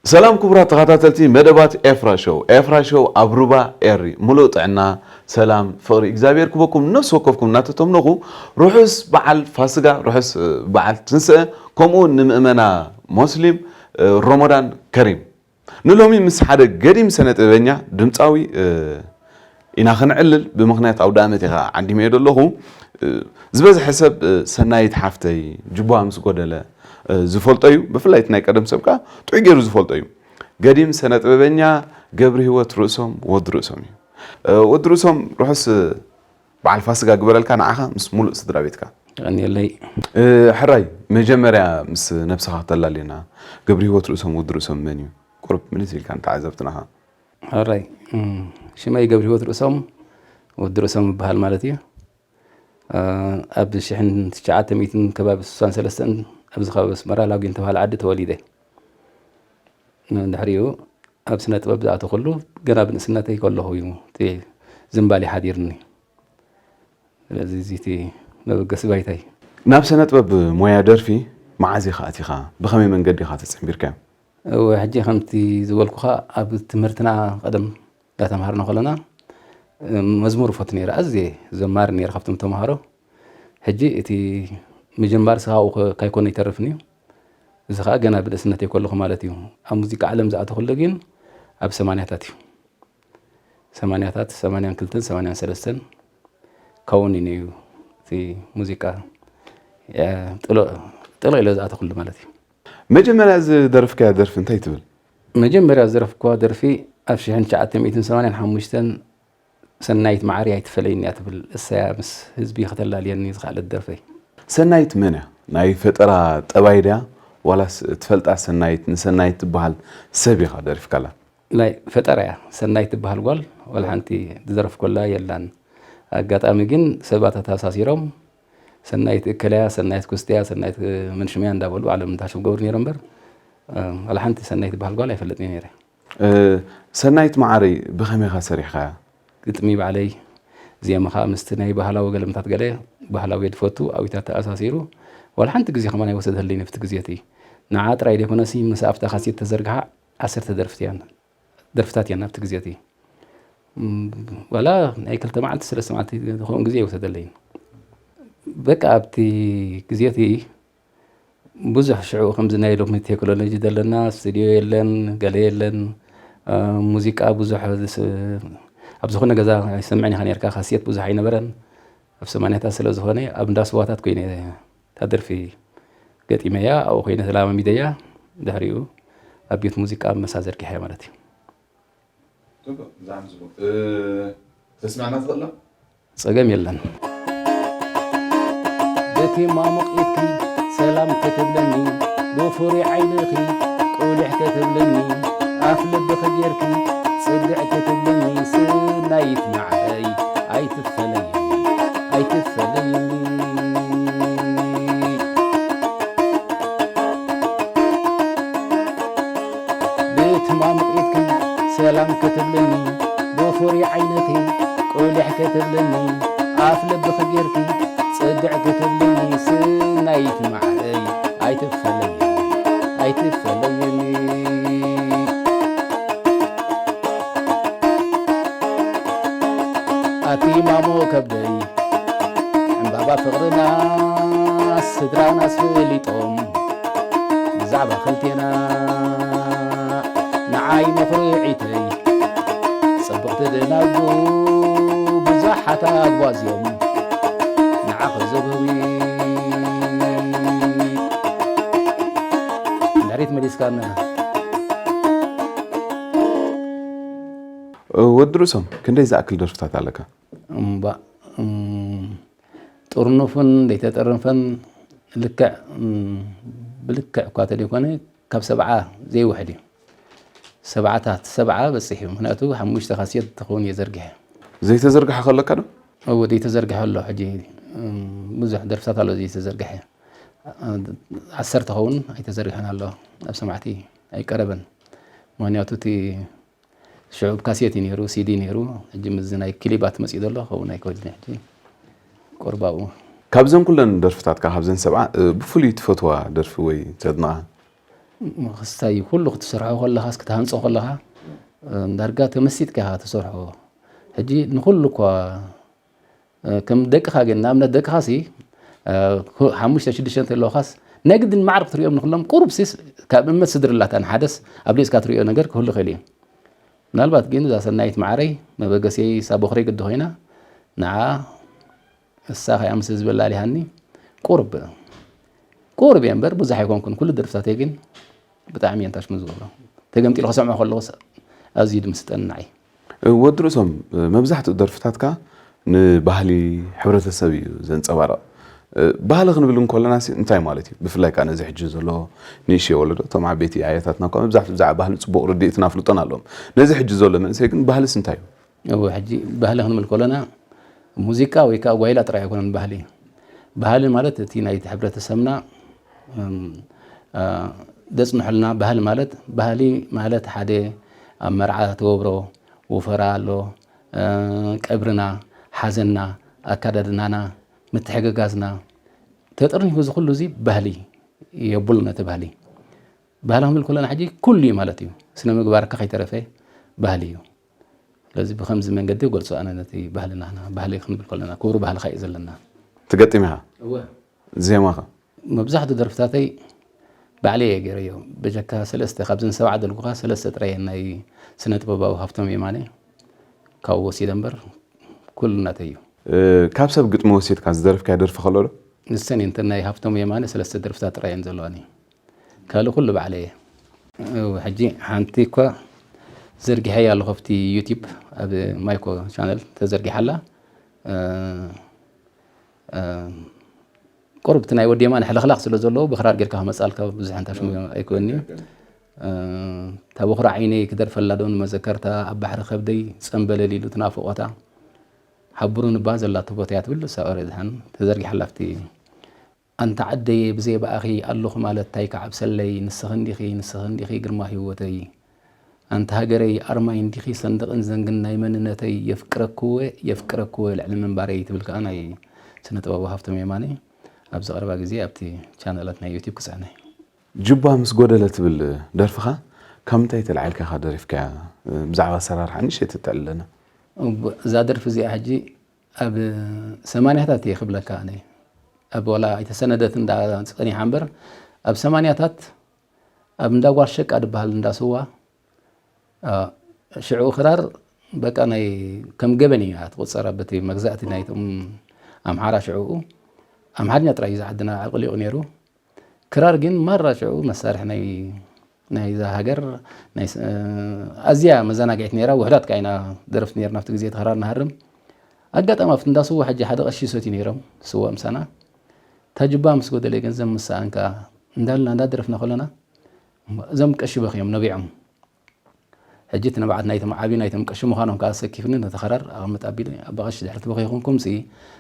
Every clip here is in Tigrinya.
ሰላም ክቡራት ተኸታተልቲ መደባት ኤፍራ ሾው። ኤፍራ ሾው ኣብ ሩባ ኤሪ። ሙሉእ ጥዕና፣ ሰላም፣ ፍቕሪ እግዚኣብሔር ክበኩም ነፍሲ ወከፍኩም እናተተምነኹ፣ ርሑስ በዓል ፋስጋ፣ ርሑስ፣ እ፣ በዓል ትንስአ፣ ከምኡ እውን ንምእመና ሞስሊም፣ እ፣ ሮሞዳን ከሪም። ንሎሚ ምስ ሓደ ገዲም ስነ ጥበበኛ ድምፃዊ፣ እ፣ ኢና ክንዕልል፣ ብምኽንያት ኣውደ ዓመት ኢኻ ዓዲመዮ ዘለኹ። እ፣ ዝበዝሐ ሰብ፣ እ፣ ሰናይት ሓፍተይ ጅቡዋ ምስ ጎደለ፣ እ፣ ዝፈልጦ እዩ። ብፍላይ እቲ ናይ ቀደም ሰብ ከኣ ጥዑይ ገይሩ ዝፈልጦ እዩ። ገዲም ስነ ጥበበኛ ገብረ ህይወት ርእሶም ወዲ ርእሶም እዩ። እ፣ ወዲ ርእሶም ርሑስ፣ እ፣ በዓል ፋስጋ ግበረልካ ንዓኻ ምስ ሙሉእ ስድራ ቤትካ። የቐንየለይ። እ፣ ሕራይ መጀመርያ ምስ ነብስኻ ክተላልየና፣ ገብረ ህይወት ርእሶም ወዲ ርእሶም መን እዩ? ቁሩብ ምልስ ኢልካ ንተዓዘብትና ኸኣ። ሕራይ፣ እም፣ ሽመይ ገብረ ህይወት ርእሶም ወዲ ርእሶም እበሃል ማለት እዩ። እ፣ ኣብ ሽሕን ትሽዓተ ሚእትን ከባቢ ስሳን ሰለስተን ኣብዚ ከባቢ ኣስመራ ላጉን ተባሃለ ዓዲ ተወሊደ። ድሕሪኡ ኣብ ስነ ጥበብ ዝኣተኹሉ ገና ብንእስነተይ ከለኹ እዩ እቲ ዝንባሌ ሓዲርኒ። ስለዚ እዚ እቲ መበገሲ ባይታይ። ናብ ስነ ጥበብ ሞያ ደርፊ መዓዝ ኢኻ ኣቲኻ? ብኸመይ መንገዲ ኢኻ ተጸንቢርካዮ? እወ፣ ሕጂ ከምቲ ዝበልኩኻ ኣብ ትምህርትና ቀደም እንዳተምሃርና ከለና፣ እ፣ መዝሙር እፈቱ ነይረ። ኣዝየ ዘማሪ ነይረ ካብቶም ተምሃሮ። ሕጂ እቲ ምጅማር ስኻ ኣብኡ ከ-፣ ካይኮነ ይተርፍን እዩ። እዚ ኸኣ ገና ብንእስነተይ ከለኹ ማለት እዩ። ኣብ ሙዚቃ ዓለም ዝኣተኹሉ ግን ኣብ ሰማንያታት እዩ። ሰማንያታት፣ ሰማንያን ክልተን፣ ሰማንያን ሰለስተን ከውን እዩ እቲ ሙዚቃ፣ እ፣ ጥሎ-፣ ጥሎ ኢለ ዝኣተኹሉ ማለት እዩ። መጀመርያ ዝደረፍካያ ደርፊ እንታይ ትብል? መጀመርያ ዝደረፍኩዋ ደርፊ ኣብ ሽሕን ትሽዓተ ሚእትን ሰማንያን ሓሙሽተን ሰናይት መዓረይ ኣይትፈለይኒ እያ ትብል። እሳያ ምስ ህዝቢ ከተላልየኒ ዝኸኣለት ደርፈይ። ሰናይት መን እያ? ናይ ፈጠራ ጠባይ ድያ? ዋላስ ትፈልጣ ሰናይት፣ ንሰናይት ትበሃል ሰብ ኢኻ ደሪፍካላ? ናይ ፈጠራ እያ። ሰናይት ትበሃል ጓል ዋላ ሓንቲ ዝደረፍኩላ የላን። ኣጋጣሚ ግን ሰባት ኣተኣሳሲሮም፣ ሰናይት እከለያ፣ ሰናይት ኩስትያ፣ ሰናይት መንሽመያ እንዳበሉ ባዕሎም እንዳሸገሩ ነይሮም እምበር፣ እ፣ ዋላ ሓንቲ ሰናይት ትበሃል ጓል ኣይፈልጥን እየ ነይረ። እ፣ ሰናይት መዓረይ ብኸመይ ኢኻ ሰሪሕኻያ? ግጥሚ ባዕለይ፣ ዜማ ኸኣ ምስቲ ናይ ባህላዊ ገለምታት ገለ፣ ባህላዊ የድፈቱ ኣዊታት ተኣሳሲሩ፣ ዋላ ሓንቲ ግዜ ከማን ኣይወሰደለይን ኣብቲ ግዜ እቲ። ንዓ ጥራይ ዘይኮነሲ፣ ምስ ኣብታ ካሴት ተዘርግሓ ዓሰርተ ደርፍቲ እየን፣ ደርፍታት እየን ኣብቲ ግዜ እቲ። እም፣ ዋላ ናይ ክልተ መዓልቲ፣ ሰለስተ መዓልቲ ዝኸውን ግዜ ኣይወሰደለይን። በቃ ኣብቲ ግዜ እቲ ብዙሕ ሽዑ ከምዚ ናይ ሎሚ ቴክኖሎጂ ዘለና ስቱዲዮ የለን፣ ገለ የለን። እ፣ ሙዚቃ ብዙሕ ዝስ-፣ ኣብ ዝኾነ ገዛ ኣይሰምዕን ኢኻ ነርካ፣ ካሴት ብዙሕ ኣይነበረን። ኣብ ሰማንያታት ስለ ዝኾነ ኣብ እንዳ ስዋታት ኮይነ እታ ደርፊ ገጢመያ፣ ኣብኡ ኮይነ ተለማሚደያ። ድሕሪኡ ኣብ ቤት ሙዚቃ መሳ ዘርጊሐያ ማለት እዩ። ጽቡቕ፣ ብጣዕሚ ጽቡቕ። እ፣ ተስምዕና ትኽእል ዶ? ጸገም የለን። በቲ ማሙቕ ኢድኪ ሰላም ክትብለኒ፣ ብፍሩይ ዓይንኺ ቁሊሕ ክትብለኒ፣ ኣፍ ልብኺ ጌርኪ ጽግዕ ክትብለኒ፣ ስናይት መዓረይ ኣይትፈለይኒ፣ ኣይትፈለይኒ። ብትማም ኢድኪ ሰላም ክትብልኒ፣ ብፍሩይ ዓይንኺ ቁሊሕ ክትብልኒ፣ ኣፍ ልብኺ ጌርኪ ጽግዕ ክትብልኒ፣ ስናይት መዓረይ ኣይትፈለይኒ፣ ኣይትፈለይኒ። ኣቲ ማሞ ከብደይ ዕምባባ ፍቕርና ስድራና ኣስፈሊጦም ብዛዕባ ክልቴና ንዓይ መኹርዒተይ ጽብቕቲ ደናጉ ብዙሓት ኣጓዝዮም ንዓኺ ዘብህዊ ድሕሪት መሊስካና። ወዲ ርእሶም ክንደይ ዝኣክል ደርፍታት ኣለካ? እምባ፣ እም፣ ጥርኑፍን ዘይተጠርንፈን ልክዕ፣ እም፣ ብልክዕ እኳ ተደይኮነ ካብ ሰብዓ ዘይውሕድ እዩ። ሰብዓታት፣ ሰብዓ በፂሕ እዩ። ምክንያቱ ሓሙሽተ ካሴት ትኸውን እየ ዘርጊሐ። ዘይተዘርግሐ ከለካ ዶ? እዎ፣ ዘይተዘርግሐ ኣሎ። ሕጂ፣ እም፣ ብዙሕ ደርፍታት ኣሎ ዘይተዘርግሐ። ዓሰርተ ኸውን ኣይተዘርግሐን ኣሎ። ኣብ ሰማዕቲ ኣይቀረበን። ምክንያቱ እቲ ሽዑ ብካሴት እዩ ነይሩ፣ ሲዲ ነይሩ። ሕጂ ምስዚ ናይ ክሊባት መፂኡ ዘሎ፣ ከምኡ ናይ ኮቪድ ሕጂ ቁርባኡ። ካብዘን ኩለን ደርፍታትካ፣ ካብዘን ሰብዓ፣ እ፣ ብፍሉይ ትፈትዋ ደርፊ ወይ ተድንቓ? ክስታይ ኩሉ ክትሰርሖ ከለኻስ ክትሃንጾ ከለኻ ዳርጋ ተመሲጥካ ኢኻ ትሰርሖ። ሕጂ ንኹሉ እኳ ከም ደቅኻ ግን ንኣብነት ደቅኻሲ ሓሙሽተ ሽዱሽተ እንተለውኻስ ናይ ግድን ማዕረ ክትሪኦም ንክሎም ቁሩብ ሲስ ካብ እመት ስድርላታ ንሓደስ ኣብሊፅካ ትሪኦ ነገር ክህሉ ይኽእል እዩ። ምናልባት ግን እዛ ሰናይት ማዕረይ መበገሲይ እሳ ቦኽረይ ግዲ ኮይና ንዓ እሳ ከያ ምስ ህዝቢ ኣላሊሃኒ ቁርብ ቁርብ እየ እምበር ብዙሕ ኣይኮንኩን። ኩሉ ደርፍታተይ ግን ብጣዕሚ እየን ታሽሙ ዝገብሮ። ተገምጢሉ ክሰምዖ ከለኹስ ኣዝዩ ድምስጠኒ ንዓይ። ወዲ ርእሶም፣ መብዛሕትኡ ደርፍታትካ ንባህሊ ሕብረተሰብ እዩ ዘንጸባርቕ። ባህሊ ክንብል እንከለናሲ እንታይ ማለት እዩ? ብፍላይ ከኣ ነዚ ሕጂ ዘሎ ንእሽተይ ወለዶ፣ እቶም ዓበይቲ ኣያታትና እኳ መብዛሕትኡ ብዛዕባ ባህሊ ጽቡቕ ርድኢትን ኣፍልጦን ኣለዎም። ነዚ ሕጂ ዘሎ መንእሰይ ግን ባህልስ እንታይ እዩ? እወ፣ ሕጂ ባህሊ ክንብል ከለና ሙዚቃ ወይ ከኣ ጓይላ ጥራይ ኣይኮነን ባህሊ። ባህሊ ማለት እቲ ናይቲ ሕብረተሰብና እም፣ አ፣ ደጽንሑልና። ባህሊ ማለት፣ ባህሊ ማለት ሓደ ኣብ መርዓ ተወብሮ ውፈራ ኣሎ፣ እ፣ ቀብርና፣ ሓዘንና፣ ኣካዳድናና፣ ምትሕግጋዝና ተጠርኒፉ እዚ ኩሉ እዚ ባህሊ የብሉ ነቲ ባህሊ። ባህሊ ክንብል ከለና ሕጂ ኩሉ እዩ ማለት እዩ። ስነ ምግባርካ ከይተረፈ ባህሊ እዩ። ስለዚ ብኸምዚ መንገዲ ይገልጾ ኣነ ነቲ ባህልና፣ ንሕና ባህሊ ክንብል ከለና ክቡር ባህልኻ እዩ ዘለና። ትገጥም ኢኻ? እወ። ዜማኻ? መብዛሕትኡ ደርፍታተይ ባዕለይ እየ ገይረዮ። በጀካ ሰለስተ፣ ካብዘን ሰብዓ ደልኩኻ ሰለስተ ጥራይ እየን ናይ ስነ ጥበባዊ ሃፍቶም የማነ ካብኡ ወሲደ እምበር ኩሉ ናተይ እዩ። እ፣ ካብ ሰብ ግጥሚ ወሲድካ ዝደረፍካዮ ደርፊ ከሎ ዶ? ንሰን እየን እተን ናይ ሃፍቶም የማነ ሰለስተ ደርፍታት ጥራይ እየን ዘለዋኒ። ካልእ ኩሉ ባዕለይ እየ። እው፣ ሕጂ ሓንቲ እኳ ዘርጊሐያ ኣለኹ ኣብቲ ዩቲዩብ፣ ኣብ ማይኮ ቻነል ተዘርጊሓ ኣላ። እ፣ እ፣ ቁሩብ እቲ ናይ ወዲ የማነ ሕልኽላኽ ስለ ዘለዎ ብኽራር ጌርካ ክመጻልካ ብዙሕ እንታይ ሽሙ ኣይኮንን'ዩ። እ፣ እታ በኹሪ ዓይነይ ክደርፈላ ዶ ንመዘከርታ፣ ኣብ ባሕሪ ከብደይ ጸምበለል ኢሉ እቲ ናፍቖታ፣ ሓብሩኒ እባ ዘላቶ ቦታ እያ ትብል፣ እሳ ኦሬ ድሓን ተዘርጊሓ ኣላ ኣብቲ ኣንታ ዓደየ ብዘይ ብኣኺ ኣለኹ ማለት ታይ ክዓብሰለይ፣ ንስኺ እንዲኺ፣ ንስኺ እንዲኺ ግርማ ህይወተይ። ኣንታ ሃገረይ ኣርማይ እንዲኺ ሰንደቕን ዘንግን ናይ መንነተይ፣ የፍቅረክወ፣ የፍቅረክወ ልዕሊ ምንባረይ ትብል ከኣ ናይ ስነ ጥበባዊ ሃፍቶም የማነ ኣብዚ ቀረባ ግዜ ኣብቲ ቻነላት ናይ ዩቲዩብ ክጽዕነ። ጁባ ምስ ጎደለ ትብል ደርፍኻ ካብ ምንታይ ተላዒልካ ኢኻ ደሪፍካያ? ብዛዕባ ኣሰራርሓ ንእሽተይ ተተዕልለና። እዛ ደርፊ እዚኣ ሕጂ ኣብ ሰማንያታት እየ ክብለካ ኣነ። ኣብ ዋላ ኣይተሰነደትን ደኣ ጸኒሓ እምበር፣ ኣብ ሰማንያታት ኣብ እንዳ ጓል ሸቃ ዝበሃል እንዳ ስዋ፣ አ፣ ሽዑ ክራር በቃ ናይ ከም ገበን እያ ትቑጸር፣ በቲ መግዛእቲ ናይቶም ኣምሓራ ሽዑኡ። ኣምሓርኛ ጥራይ እዩ ዝዓድና ኣቕሊቑ ነይሩ። ክራር ግን ማራ ሽዑ መሳርሒ ናይ፣ ናይዛ ሃገር ናይ ስ-፣ ኣዝያ መዘናግዒት ነይራ። ውሑዳት ከኣ ኢና ደረፍቲ ነይርና ኣብቲ ግዜ እቲ ክራር ንሃርም። ኣጋጣሚ ኣብቲ እንዳ ስዋ ሕጂ ሓደ ቀሺ ይሰትዩ ነይሮም፣ ስዋ ምሳና። እታ ጁባ ምስ ጎደለ ገንዘብ ምስ ሰኣንካ እንዳልና እንዳደረፍና ከለና፣ እዞም ቀሺ በኽዮም ነቢዖም። ሕጂ እቲ ንብዓት ናይቶም ዓብዩ ናይቶም ቀሺ ምዃኖም ከኣ ኣሰኪፍኒ፣ ነቲ ኸራር ኣቐምጥ ኣቢለ፣ ኣባ ቀሺ ድሕሪ እቲ በኺኹምኩምሲ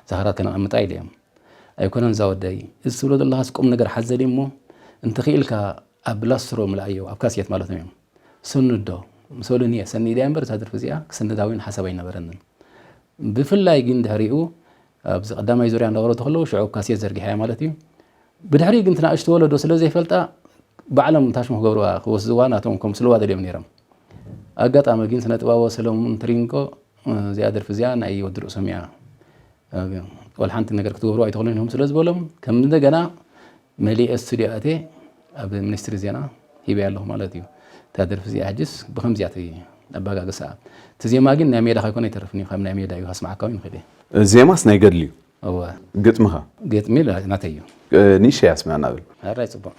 እዛ ኸራር ከነቐምጣ ኢለዮም። ኣይኮነን እዛ ወደይ፣ እዚ ትብሎ ዘለኻስ ቁም ነገር ሓዘል እዩ እሞ፣ እንተኽኢልካ ኣብ ላስትሮ ምልኣዮ፣ ኣብ ካሴት ማለቶም እዮም። ሰንዶ፣ ምሰሉኒ እየ፣ ሰኒደያ እምበር እዛ ደርፊ እዚኣ ክስንዳ እውን ሓሳብ ኣይነበረንን። ብፍላይ ግን ድሕሪኡ ኣብዚ ቀዳማይ ዙርያ እንዳቕረብኩ ከለዉ ሽዑ ካሴት ዘርጊሐያ ማለት እዩ። ብድሕሪኡ ግን እቲ ንኣሽቱ ወለዶ ስለ ዘይፈልጣ ባዕሎም ታሽሙ ክገብርዋ ክወስድዋ ናቶም ከምስልዋ ደልዮም ነይሮም። ኣጋጣሚ ግን ስነ ጥበባዊ ሰለሙን ትሪንጎ እዚኣ ደርፊ እዚኣ ናይ ወዲ ርእሶም እያ፣ ወላ ሓንቲ ነገር ክትገብርዋ ኣይትኽእሉን ኢኹም ስለ ዝበሎም ከም እንደገና መሊኤ ስቱድዮ ኣትየ ኣብ ሚኒስትሪ ዜና ሂበያ ኣለኹ ማለት እዩ። እታ ደርፊ እዚኣ ሕጅስ ብኸምዚኣ እቲ ኣበጋግሳኣ። እቲ ዜማ ግን ናይ ሜዳ ከይኮነ ኣይተርፍን እዩ፣ ካብ ናይ ሜዳ እዩ፣ ከስምዓካ እውን ይኽእል እየ። ዜማስ ናይ ገድሊ እዩ። እወ። ግጥምኻ? ግጥሚ ላ-፣ ናተይ እዩ። እ፣ ንእሽተይ ኣስምዐና ብል። ኣራይ ጽቡቕ።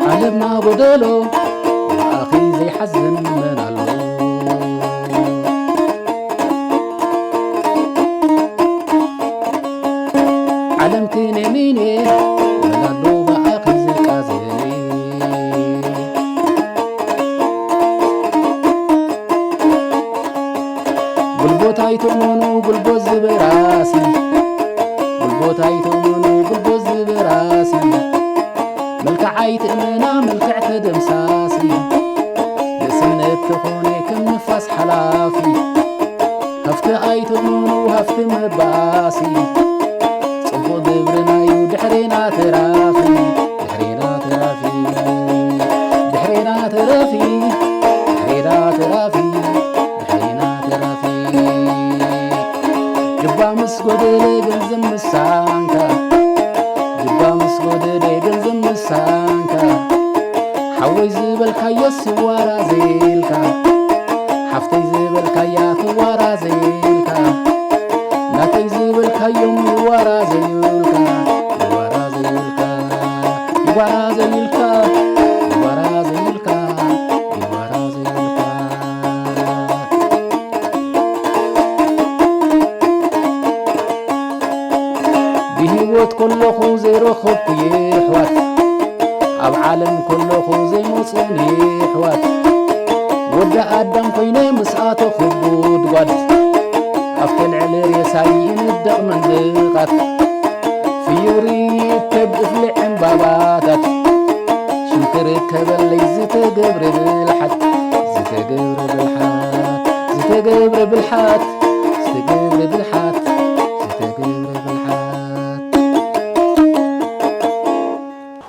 ዓለምና ጎደሎ፣ ብኣኺ ዘይሓዝን መን ኣሎ? ዓለም ክነሚኔ፣ መን ኣሎ ብኣኺ ዝቃዘ? ጉልቦት ኣይትእመኑ፣ ጉልቦት ዝበራሲ። ጉልቦት ኣይትእመኑ፣ ጉልቦት ዝበራሲ። መልክዓ ኣይትእመና መልክዕ ተደምሳሲ፣ ንእስነት ተኾነ ከም ንፋስ ሓላፊ። ሃፍቲ ኣይትእመኑ ሃፍቲ መባሲ፣ ጽቡቕ ግብርናዩ ድሕሬና ተራፊ። ድሕሬና ተራፊ፣ ድሕሬና ተራፊ፣ ድሕሬና ተራፊ፣ ድሕሬና ተራፊ። ጅባ ምስ ጎደለ ገንዘብ ምሳንካ፣ ጅባ ምስ ጎደለ ገንዘብ ምሳንካ፣ ሓወይ ዝበልካዮ ስዋራ ዘይልካ፣ ሓፍተይ ዝበልካያ ትዋራ ዘይልካ፣ ናተይ ዝበልካዮም ይዋራ ዘይብልካ፣ ይዋራ ዘይብልካ፣ ይዋራ ዘይብልካ፣ ይዋራ ዘይብልካ፣ ይዋራ ዘይብልካ። ብህይወት ከለኹ ዘይረኸብኩ የሕዋት፣ ኣብ ዓለም ከለኹ ዘይመጹኒ የሕዋት፣ ወዲ ኣዳም ኮይነ ምስ ኣተኹ ጉድጓድ፣ ኣብቲ ልዕሊ ሬሳይ ይንደቕ መንድቓት። ፍዮሪ ይእከብ እፍሊ ዕምባባታት፣ ሽምክር ከበለይ ዝተገብረ ብልሓት፣ ዝተገብረ ብልሓት፣ ዝተገብረ ብልሓት፣ ዝተገብረ ብልሓት፣ ዝተገብረ ብልሓት።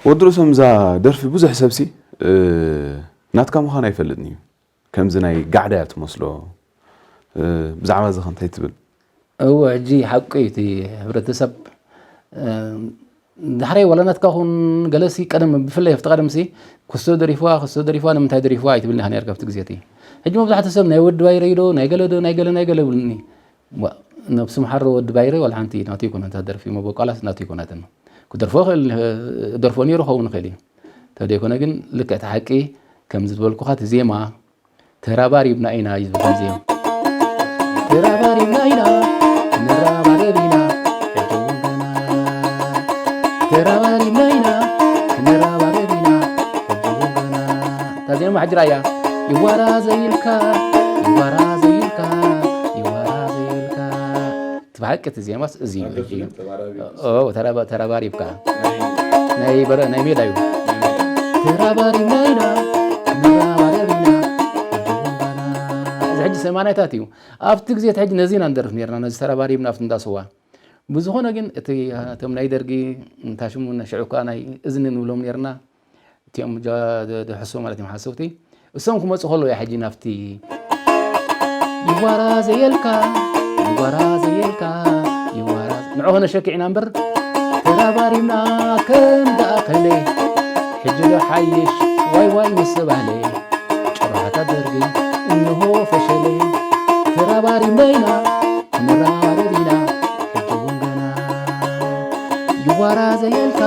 ወዲ ርእሶም እዛ ደርፊ ብዙሕ ሰብሲ ናትካ ምዃን ኣይፈልጥን እዩ። ከምዚ ናይ ጋዕዳ እያ ትመስሎ። ብዛዕባ እዚ ከ እንታይ ትብል? እወ፣ ሕጂ ሓቁ እዩ እቲ ሕብረተሰብ። ዳሕራይ ዋላ ናትካ ኹን ገለሲ ቀደም ብፍላይ ኣብቲ ቀደምሲ ክስቶ ደሪፍዋ ክስቶ ደሪፍዋ ንምንታይ ደሪፍዋ ኣይትብልን ኢኻ ነርካ ኣብቲ ግዜ እቲ። ሕጂ መብዛሕትኡ ሰብ ናይ ወዲ ባይረ እዩ ዶ ናይ ገለ ዶ ናይ ገለ ናይ ገለ ይብልኒ። ዋ፣ ነብሱ ምሓሮ ወዲ ባይረ ዋላ ሓንቲ ናቱ ኣይኮነን እታ ደርፊ፣ መበቋላስ ናቱ ኣይኮነትን። ክደርፎ ይኽእል፣ ደርፎ ነይሩ ክኸውን ይኽእል እዩ። እንተደይኮነ ግን ልክዕ እቲ ሓቂ ከምዚ ዝበልኩኻ እቲ ዜማ ተራባሪብና ኢና እዩ ዝብል ዜማ። ተራባሪብና ኢና ክንረባረብ ኢና ሕጂ እውን ገና። ተራባሪብና ኢና ክንረባረብ ኢና ሕጂ እውን ገና። እታ ዜማ ሕጂ ራያ ይዋራ ዘይልካ ይዋራ ዘይልካ ይዋራ ዘይልካ። እቲ ብሓቂ እቲ ዜማስ እዚ እዩ ሕጂ። ተራባሪብካ ናይ ሜዳ እዩ። ተራባሪብና ኢና ክንረባረብ ኢና ሕጂ እውን ገና። እዚ ሕጂ ሰማንያታት እዩ። ኣብቲ ግዜ እቲ ሕጂ ነዚ ኢና ንደርፍ ነርና ነዚ ተራባሪብና ኣብቲ እንዳ ስዋ። ብዝኾነ ግን እቲ እቶም ናይ ደርጊ እንታይ ሽሙ ሽዑ እኳ ናይ እዝኒ ንብሎም ነርና። እቲኦም ዝሕሱ ማለት እዮም ሓሰውቲ። እሶም ክመፁ ከለዉ እያ ሕጂ ናብቲ ይዋራ ዘየልካ ይዋራ ዘየልካ ይዋራ ንዑ ከነሸክዕ ኢና እምበር ተራባሪብና ከም ደኣኸለ ሕጂ ዶ ሓይሽ ዋይ ዋይ ምስ ተባህለ ጭራታ ደርጊ እንሆ ፈሸለ ተራባሪብና ኢና ክንራረብ ኢና ሕጂ እውን ገና ይዋራ ዘየልካ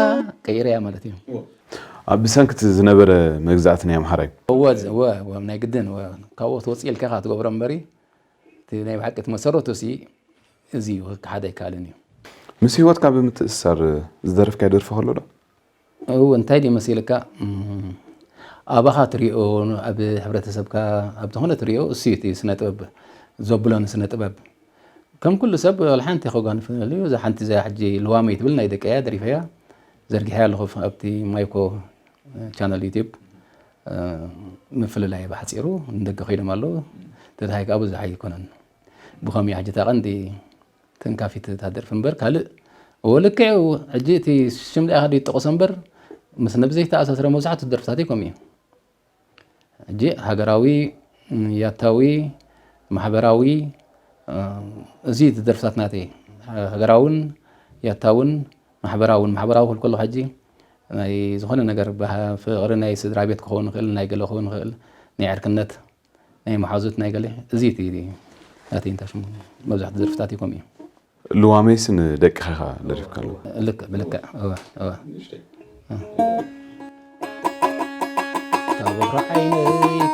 ቀይረያ ማለት እዩ። ኣብ ብሰንኪ እቲ ዝነበረ መግዛእቲ ናይ ኣምሓራይ። እወ እወ እወ ናይ ግድን እወ ካብኡ ክትወፅእ ኢልካ ኢኻ ትገብሮ እምበሪ እቲ ናይ ብሓቂ እቲ መሰረቱ ሲ እዚ እዩ ክከሓድ ኣይከኣልን እዩ። ምስ ህይወትካ ብምትእስሳር ዝደረፍካዮ ደርፊ ከሎ ዶ? እወ እንታይ ድዩ መሲልካ ኣባኻ ትሪኦ ኣብ ሕብረተሰብካ ኣብ ዝኾነ ትሪኦ እሱ እዩ እቲ ስነ ጥበብ ዘብሎ ንስነ ጥበብ ከም ኩሉ ሰብ ዋላ ሓንቲ ከጓንፍ ይኽእል እዩ። እዛ ሓንቲ እዚኣ ሕጂ ልዋመይ ትብል ናይ ደቀያ ደሪፈያ ዘርጊሐያ ኣለኹ ኣብቲ ማይኮ ቻነል ዩቲብ። ምፍልላይ ብሓፂሩ ንደገ ከይዶም ኣለዉ። ተድሃይ ከዓ ብዙሕ ኣይኮነን። ብኸምኡ ሕጂ እታ ቀንዲ ተንካፊት እታ ደርፊ እምበር ካልእ እዎ ልክዕ እዩ። ሕጂ እቲ ሽም ደኣ ከ ይጠቐሶ እምበር ምስ ነብዘይ ተኣሳስረ መብዛሕትኡ ደርፍታተይ ከምኡ እዩ። ሕጂ ሃገራዊ፣ ያታዊ፣ ማሕበራዊ፣ እዚ እቲ ደርፍታት ናተይ ሃገራውን ያታውን ማሕበራውን፣ ማሕበራዊ ክብል ከለኹ ሕጂ ናይ ዝኾነ ነገር ፍቕሪ ናይ ስድራ ቤት ክኸውን ይኽእል፣ ናይ ገለ ክኸውን ይኽእል፣ ናይ ዕርክነት፣ ናይ መሓዙት፣ ናይ ገለ እዚ እቲ ናተይ እንታይ ሽሙ መብዛሕትኡ ደርፍታት እዩ ከምኡ እዩ። ልዋመይስ ንደቅኻ ኢኻ ደሪፍካሉ። ልክዕ ብልክዕ እወ እወ። ካብ ወፍሪ ዓይነይ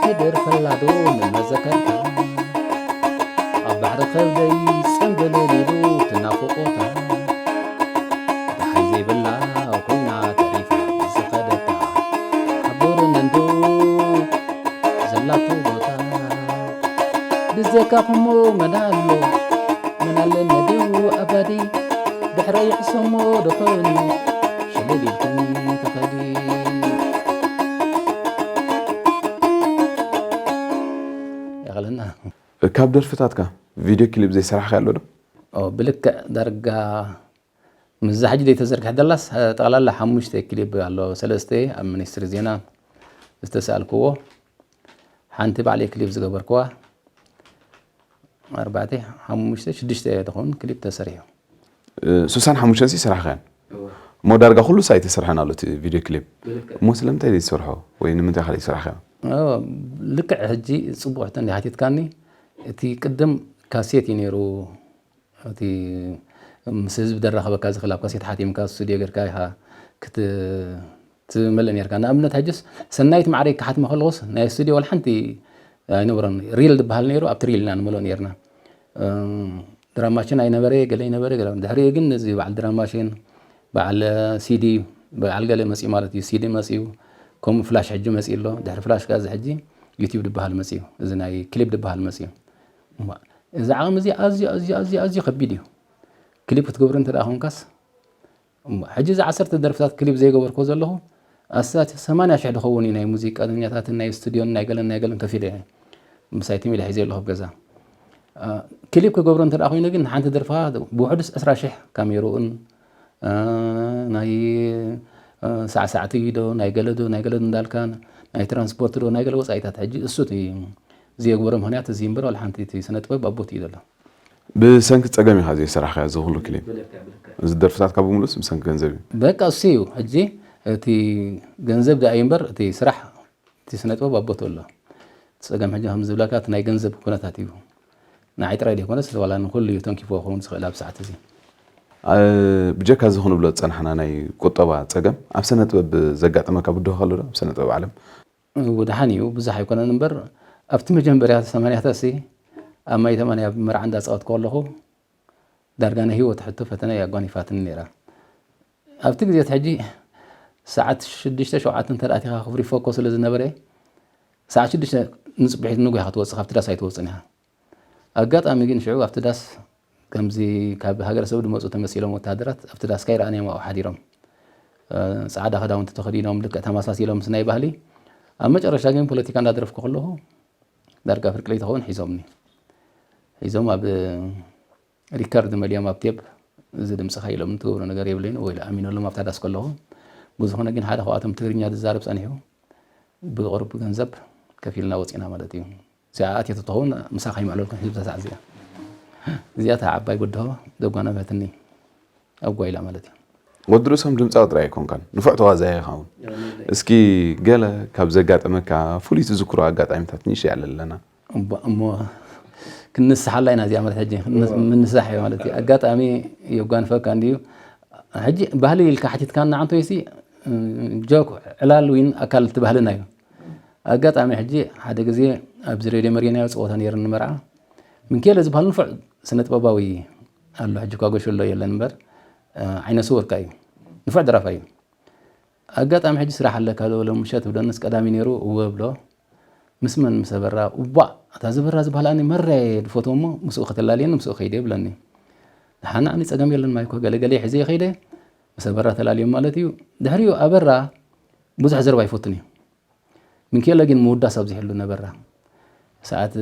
ክደርፈላ ዶ ንመዘከርታ ኣብ ባሕሪ ከብደይ ጽምብልል ኢሉ ትናፍቖታ ደሓይ ዘይብላ ኮይና ተሪፋ ዝኸደታ ሓቦርን እንዶ ዘላቶ ቦታ ብዘካኹሞ መን ኣሎ መን ኣለኒ ድዩ ኣባዲ ድሕረይ ሕሰሞ ዶ ኮይኑ ሽልል ኢልክኒ ተኸዲ ኣለና። ካብ ደርፍታትካ ቪድዮ ክሊፕ ዘይሰራሕካዮ ኣሎ ዶ? ኦ፣ ብልክዕ ዳርጋ ምስዛ ሕጂ ዘይተዘርግሐ ደላስ፣ ጠቕላላ ሓሙሽተ ክሊፕ ኣሎ። ሰለስተ ኣብ ሚኒስትሪ ዜና ዝተሳልክዎ፣ ሓንቲ ባዕለይ ክሊፕ ዝገበርክዋ፣ ኣርባዕተ፣ ሓሙሽተ፣ ሽዱሽተ ትኸውን ክሊፕ ተሰሪሑ። እ፣ ስሳን ሓሙሽተን ሲ ሰራሕካያን? እሞ ዳርጋ ኩሉ ሲ ኣይተሰርሐን ኣሎ እቲ ቪድዮ ክሊፕ። ብልክዕ። እሞ ስለምንታይ ዘይትሰርሖ ወይ ንምንታይ ኢኻ ዘይሰራሕካዮ? ኦ፣ ልክዕ ሕጂ ጽቡቕ ሕቶ እንዲኻ ሓቲትካኒ። እቲ ቅድም ካሴት እዩ ነይሩ። እቲ ምስ ህዝቢ ደራኸበካ ዝኽእል ኣብ ካሴት ሓቲምካ ስቱድዮ ጌርካ ኢኻ ክት-፣ ትመልእ ኔርካ። ንኣብነት ሕጅስ ሰናይት ማዕረይ ክሓትማ ከለኹስ ናይ ስቱድዮ ዋላ ሓንቲ ኣይነበረን። ሪል ዝበሃል ነይሩ፣ ኣብቲ ሪል ኢና ንመልኦ ኔርና። እም፣ ድራም ማሽን ኣይነበረ፣ ገለ ኣይነበረ፣ ገለ። ድሕሪኡ ግን ነዚ በዓል ድራም ማሽን፣ በዓል ሲዲ፣ በዓል ገለ መጺኡ ማለት እዩ። ሲዲ መጺኡ፣ ከምኡ ፍላሽ ሕጂ መጺኡ ኣሎ። ድሕሪ ፍላሽ ከኣ እዚ ሕጂ ዩቲዩብ ዝበሃል መጺኡ። እዚ ናይ ክሊፕ ዝበሃል መጺኡ። እሞ እዚ ዓቕሚ እዚ ኣዝዩ፣ ኣዝዩ፣ ኣዝዩ፣ ኣዝዩ ከቢድ እዩ። ክሊፕ ክትገብር እንተ ደኣ ኾንካስ፣ እሞ ሕጂ እዚ ዓሰርተ ደርፍታት ክሊፕ ዘይገበርኩ ዘለኹ፣ ኣስታት ሰማንያ ሽሕ ዝኸውን እዩ ናይ ሙዚቀኛታትን ናይ ስቱድዮን ናይ ገለን ናይ ገለን ከፊለ እየ። ምሳይ ትም ኢለ ሒዘ ኣለኹ ኣብ ገዛ። አ፣ ክሊፕ ክገብሮ እንተ ደኣ ኮይኑ ግን ንሓንቲ ደርፍኻ ብውሕዱስ ዕስራ ሽሕ ካሜርኡን፣ አ፣ ናይ፣ አ፣ ሳዕሳዕቲ ዶ፣ ናይ ገለ ዶ፣ ናይ ገለ ዶ እንዳልካ፣ ናይ ትራንስፖርት ዶ፣ ናይ ገለ ወጻኢታት። ሕጂ እሱ እቲ ዘየግበሮ ምኽንያት እዚ እምበር፣ ዋላ ሓንቲ እቲ ስነ ጥበብ ኣብ ቦትኡ እዩ ዘሎ። ብሰንኪ ጸገም ኢኻ ዘይሰራሕካዮ እዚ ኩሉ ክሊፕ? እዚ ደርፍታትካ ብምሉእስ ብሰንኪ ገንዘብ እዩ? በቃ እሱ እዩ። ሕጂ እቲ ገንዘብ ደኣ እዩ እምበር፣ እቲ ስራሕ፣ እቲ ስነ ጥበብ ኣብ ቦትኡ ኣሎ። እቲ ጸገም ሕጂ ከም ዝብለካ፣ እቲ ናይ ገንዘብ ኩነታት እዩ። ንዓይ ጥራይ ዘይኮነስ፣ ዋላ ንኹሉ እዩ ተንኪፍዎ ክኸውን ዝኽእል ኣብ ሰዓት እዚ። አ፣ ብጀካ እዚ ክንብሎ ዝጸናሕና ናይ ቁጠባ ጸገም፣ ኣብ ስነ ጥበብ ዘጋጠመካ ብድሆ ኣሎ ዶ? ኣብ ስነ ጥበብ ዓለም? እው፣ ደሓን እዩ፣ ብዙሕ ኣይኮነን እምበር፣ ኣብቲ መጀመርያ ሰማንያታትሲ ኣብ ማይ ተማንያ ኣብ መርዓ እንዳጻወትኩ ከለኹ፣ ዳርጋ ናይ ህይወት ሕቶ ፈተነ እያ ኣጓኒፋትኒ ነይራ። ኣብቲ ግዜ እቲ ሕጂ ሰዓት ሽዱሽተ ሸውዓተ እንተ ደኣ ኣቲኻ ክፍሪ ፎኮ ስለ ዝነበረ፣ ሰዓት ሽዱሽተ ንጽብሒት ንጉህ ኢኻ ትወጽእ፣ ካብቲ ዳስ ኣይትወጽእን ኢኻ። ኣጋጣሚ ግን ሽዑ ኣብቲ ዳስ ከምዚ ካብ ሃገረሰብ ዝመጹ ተመሲሎም ወተሃደራት ኣብቲ ዳስ ከይረኣናዮም ኣብኡ ሓዲሮም። እ፣ ጻዕዳ ክዳውንቲ ተኸዲኖም ልክዕ ተመሳሲሎም ምስ ናይ ባህሊ። ኣብ መጨረሻ ግን ፖለቲካ እንዳደረፍኩ ከለኹ ዳርጋ ፍርቂ ለይቲ ይኸውን ሒዞምኒ። ሒዞም ኣብ ሪከርድ መሊኦም ኣብ ቴፕ፣ "እዚ ድምጽኻ" ኢሎም፣ ትገብሮ ነገር የብለይን ወይ ኢለ ኣሚነሎም ኣብታ ዳስ ከለኹ። ብዝኾነ ግን ሓደ ካብኣቶም ትግርኛ ዝዛረብ ጸኒሑ ብቕሩብ ገንዘብ ከፊልና ወጺና ማለት እዩ። እዚኣ ኣትየቶ ትኸውን ምሳኻ ይምዕለልኩም ህዝቢ እዛ ሰዓት እዚኣ። እዚኣ እታ ዓባይ በድሆ ዘጓነፈትኒ ኣብ ጓይላ ማለት እዩ። ወዲ ርእሶም ድምጻዊ ጥራይ ኣይኮንካን፣ ንፉዕ ተዋዛያይ ኢኻ እውን። እስኪ ገለ ካብ ዘጋጠመካ ፍሉይ ትዝክሮ ኣጋጣሚታት ንእሽተይ ኣለለና። እባ እሞ ክንስሓላ ኢና እዚኣ ማለት ሕጂ፣ ክንስ-፣ ምንሳሕ እዩ ማለት እዩ። ኣጋጣሚ የጓንፈካ እንድዩ። ሕጂ ባህሊ ኢልካ ሓቲትካና ዓንቶይሲ፣ እ፣ ጆክ፣ ዕላል ዊን ኣካል እቲ ባህልና እዩ። ኣጋጣሚ ሕጂ ሓደ ግዜ ኣብዚ ሬድዮ መሪናዮ ጸወታ ነይሩ ንመርዓ። ምንኬለ ዝበሃል ንፉዕ ስነ ጥበባዊ ኣሎ፣ ሕጂ እኳ ጎሽ ኣሎ የለን እምበር፣ እ፣ ዓይነ ስውር ከኣ እዩ። ንፉዕ ደራፋይ እዩ። ኣጋጣሚ ሕጂ ስራሕ ኣለካ ዶ? ሎም ምሸት እብለንስ ቀዳሚ ነይሩ፣ እወ እብሎ። ምስ መን? ምስ ኣበራ። እዋእ፣ እታ ዘበራ ዝበሃል ኣነ መራ እየ ዝፈትዎ እሞ ምስኡ ከተላልየኒ ምስኡ ከይደ ይብለኒ። ደሓን ኣነ ጸገም የለን ማይኮ ገለ ገለ ሒዘ ከይደ ምስ ኣበራ ተላልዮም ማለት እዩ። ድሕሪኡ ኣበራ ብዙሕ ዘረባ ኣይፈቱን እዩ። ምንኬለ ግን ምውዳስ ኣብዚሕሉ ነበራ። ሰዓት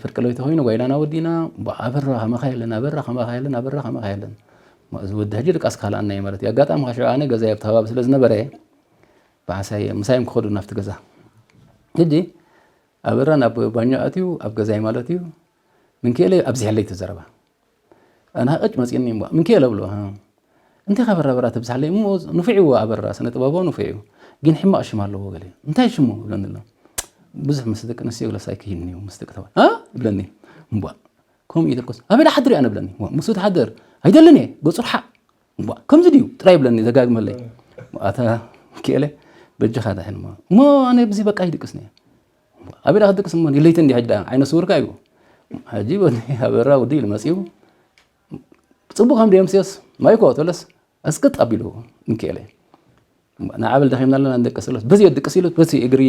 ፍርቂ ለይቲ ኮይኑ ጓይላና ወዲና፣ ባ-፣ ኣበራ ከማኻ የለን፣ ኣበራ ከማኻ የለን፣ ኣበራ ከማኻ የለን። ማ-፣ እዚ ወዲ ሕጂ ድቃስ ካልኣና እዩ ማለት እዩ። ኣጋጣሚ ከሽዑ ኣነ ገዛይ ኣብቲ ከባቢ ስለ ዝነበረ፣ ብሓሳይ ምሳዮም ክኸዱ ናብቲ ገዛ። ሕጂ ኣበራ ናብ ባኞ ኣትዩ፣ ኣብ ገዛይ ማለት እዩ። ምንኬለ ኣብዚሐለይ እቲ ዘረባ። ኣነ ሃቐጭ መጺእኒ እምቧ። ምንኬለ እብሎ፣ "ሃ፣ እንታይ ካብ ኣበራ ኣበራ ተብዝሓለይ?" እሞ ንፉዕ እዩ ኣበራ፣ ስነ ጥበባዊ ንፉዕ እዩ። ግን ሕማቕ ሽም ኣለዎ ገለ። "እንታይ ሽሙ?" ይብለኒ ኣሎ። ብዙሕ ምስ ደቂ ኣንስትዮ ገለስ ኣይክሂድን እዩ፣ ምስ ደቂ ተባዕትዮ። "ሃ?" ይብለኒ። እምቧ። ከምኡ እዩ ተልኮስ። "ኣበይ ደሓድር እያ?" ንብለኒ። "እሞ ምስኡ ትሓድር?" "ኣይደልን እየ፣ ገጹ ርሓቕ።" "እምቧ፣ ከምዚ ድዩ?" ጥራይ ይብለኒ፣ ደጋግመለይ። ኣታ ምንኬለ፣ በጃኻ ዳሕን እሞ። እሞ ኣነ ብዚ በቃ ይድቅስኒ እየ። ኣበይ ደኣ ክትድቅስ እሞ፣ ለይቲ እንዲ ሕጂ ደኣ፣ ዓይነ ስውርካ እዩ። ሕጂ በኒ ኣበራ ወዲ ኢሉ መጺኡ፣ ጽቡቕ ከም ደየምስዮስ፣ ማይኮ ተለስ፣ ኣስቅጥ ኣቢሉ፣ ምንኬለ። ንዓበል ደኺምና ኣለና ንደቅስ ኢሉስ፣ በዚ የድቅስ ኢሉ፣ በዚ እግሪ፣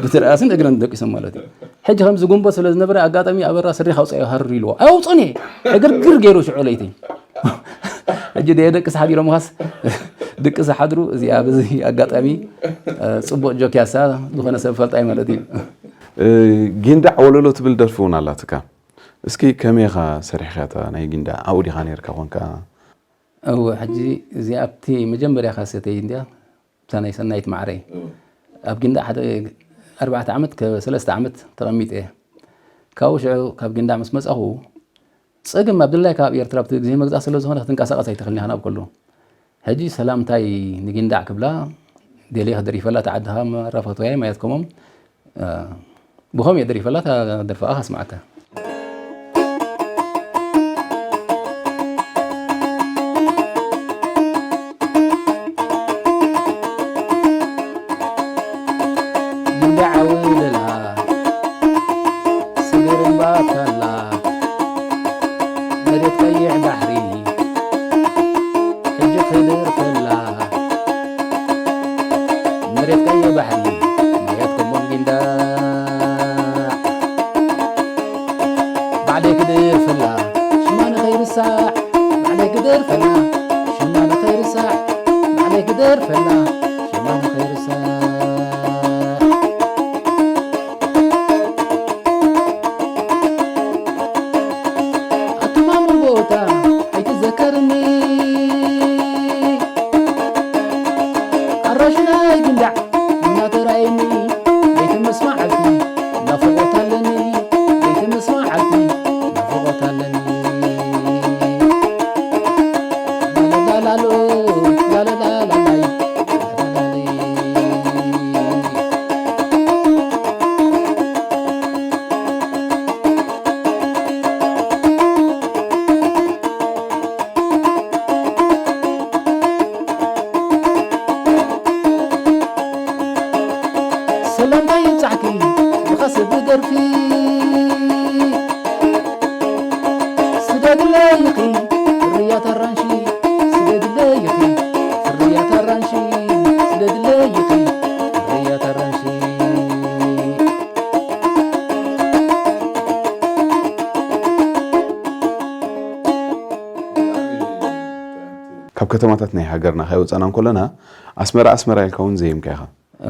ብትርኣስን እግርን ደቂሶም ማለት እዩ። ሕጂ ከምዚ ጉንቦ ስለ ዝነበረ፣ ኣጋጣሚ ኣበራ ስሪኻ ኣውጽኣዮ ሃርር ኢልዎ። ኣውጽኡኒ! ዕግርግር ገይሩ ሽዑ ለይቲ። ሕጂ ደየደቅስ ሓዲሮም ኻስ፣ ድቅስ ሓድሩ፣ እዚኣ በዚ ኣጋጣሚ፣ እ፣ ጽቡቕ ጆክ ያሳ፣ ዝኾነ ሰብ ፈልጣይ ማለት እዩ። እ፣ ጊንዳዕ ወለሎ ትብል ደርፊ እውን ኣላትካ። እስኪ ከመይ ኢኻ ሰሪሕካ እታ ናይ ጊንዳዕ? ኣብኡ ዲኻ ነይርካ ኮንካ? እወ፣ ሕጂ እዚኣ ኣብቲ መጀመርያ ካሴተይ እንድያ፣ እታ ናይ ሰናይት ማዕረይ። እወ። ኣብ ጊንዳዕ ሓደ ኣርባዕተ ዓመት ከ-፣ ሰለስተ ዓመት ተቐሚጠ እየ። ካብኡ ሽዑ ካብ ጊንዳዕ ምስ መጻኹ፣ ጸገም ኣብ ድላይካ ኣብ ኤርትራ ኣብቲ ግዜ መግዛእቲ ስለ ዝኾነ ክትንቀሳቐስ ኣይትኽእልን ኢኻ ናብ ኩሉ። ሕጂ ሰላምታይ ንጊንዳዕ ክብላ ደልየ ክደሪፈላ፣ እታ ዓድኻ መራፈትዋይ ማያት ከሞም፣ እ፣ ብኸም እየ ደሪፈላ፣ እታ ደርፋ ከስምዓካ። ጊንዳዕ ዓውለላ፣ ስግር እምባ ታላ፣ መሬት ቀይሕ ባሕሪ፣ ሕጂ ክድርፈላ። መሬት ቀይሕ ባሕሪ፣ መሬት ኮሞም ጊንዳዕ። ባዕለይ ክደርፈላ፣ ሽማ ንኸይርሳዕ። ባዕለይ ክደርፈላ፣ ሽማ ንኸይርሳዕ። ባዕለይ ክደርፈላ፣ ሽማ ንኸይርሳዕ። ኣቱማ መርጎታ ኣይትዘከርኒ፣ ኣራሽናይ ጊንዳዕ እናተራእየኒ፣ ለይቲ ምስ መዓልቲ ናፍቖት ኣለኒ፣ ለይቲ ምስ መዓልቲ ናፍቖት ኣለኒ። ላላላሎ፣ ላላላላይ፣ ላላላላይ። ሰላምታ ይብጻሕኪ ብኸስብ ደርፊ። ስደድለይ ኢኺ ፍርያት ኣራንሺ፣ ስደድለይ ኢኺ ፍርያት ኣራንሺ፣ ስደድለይ ኢኺ ፍርያት ኣራንሺ። ካብ ከተማታት ናይ ሃገርና ከይወጻና እንከለና፣ ኣስመራ፣ ኣስመራ ኢልካ እውን ዘየምካ ኢኻ።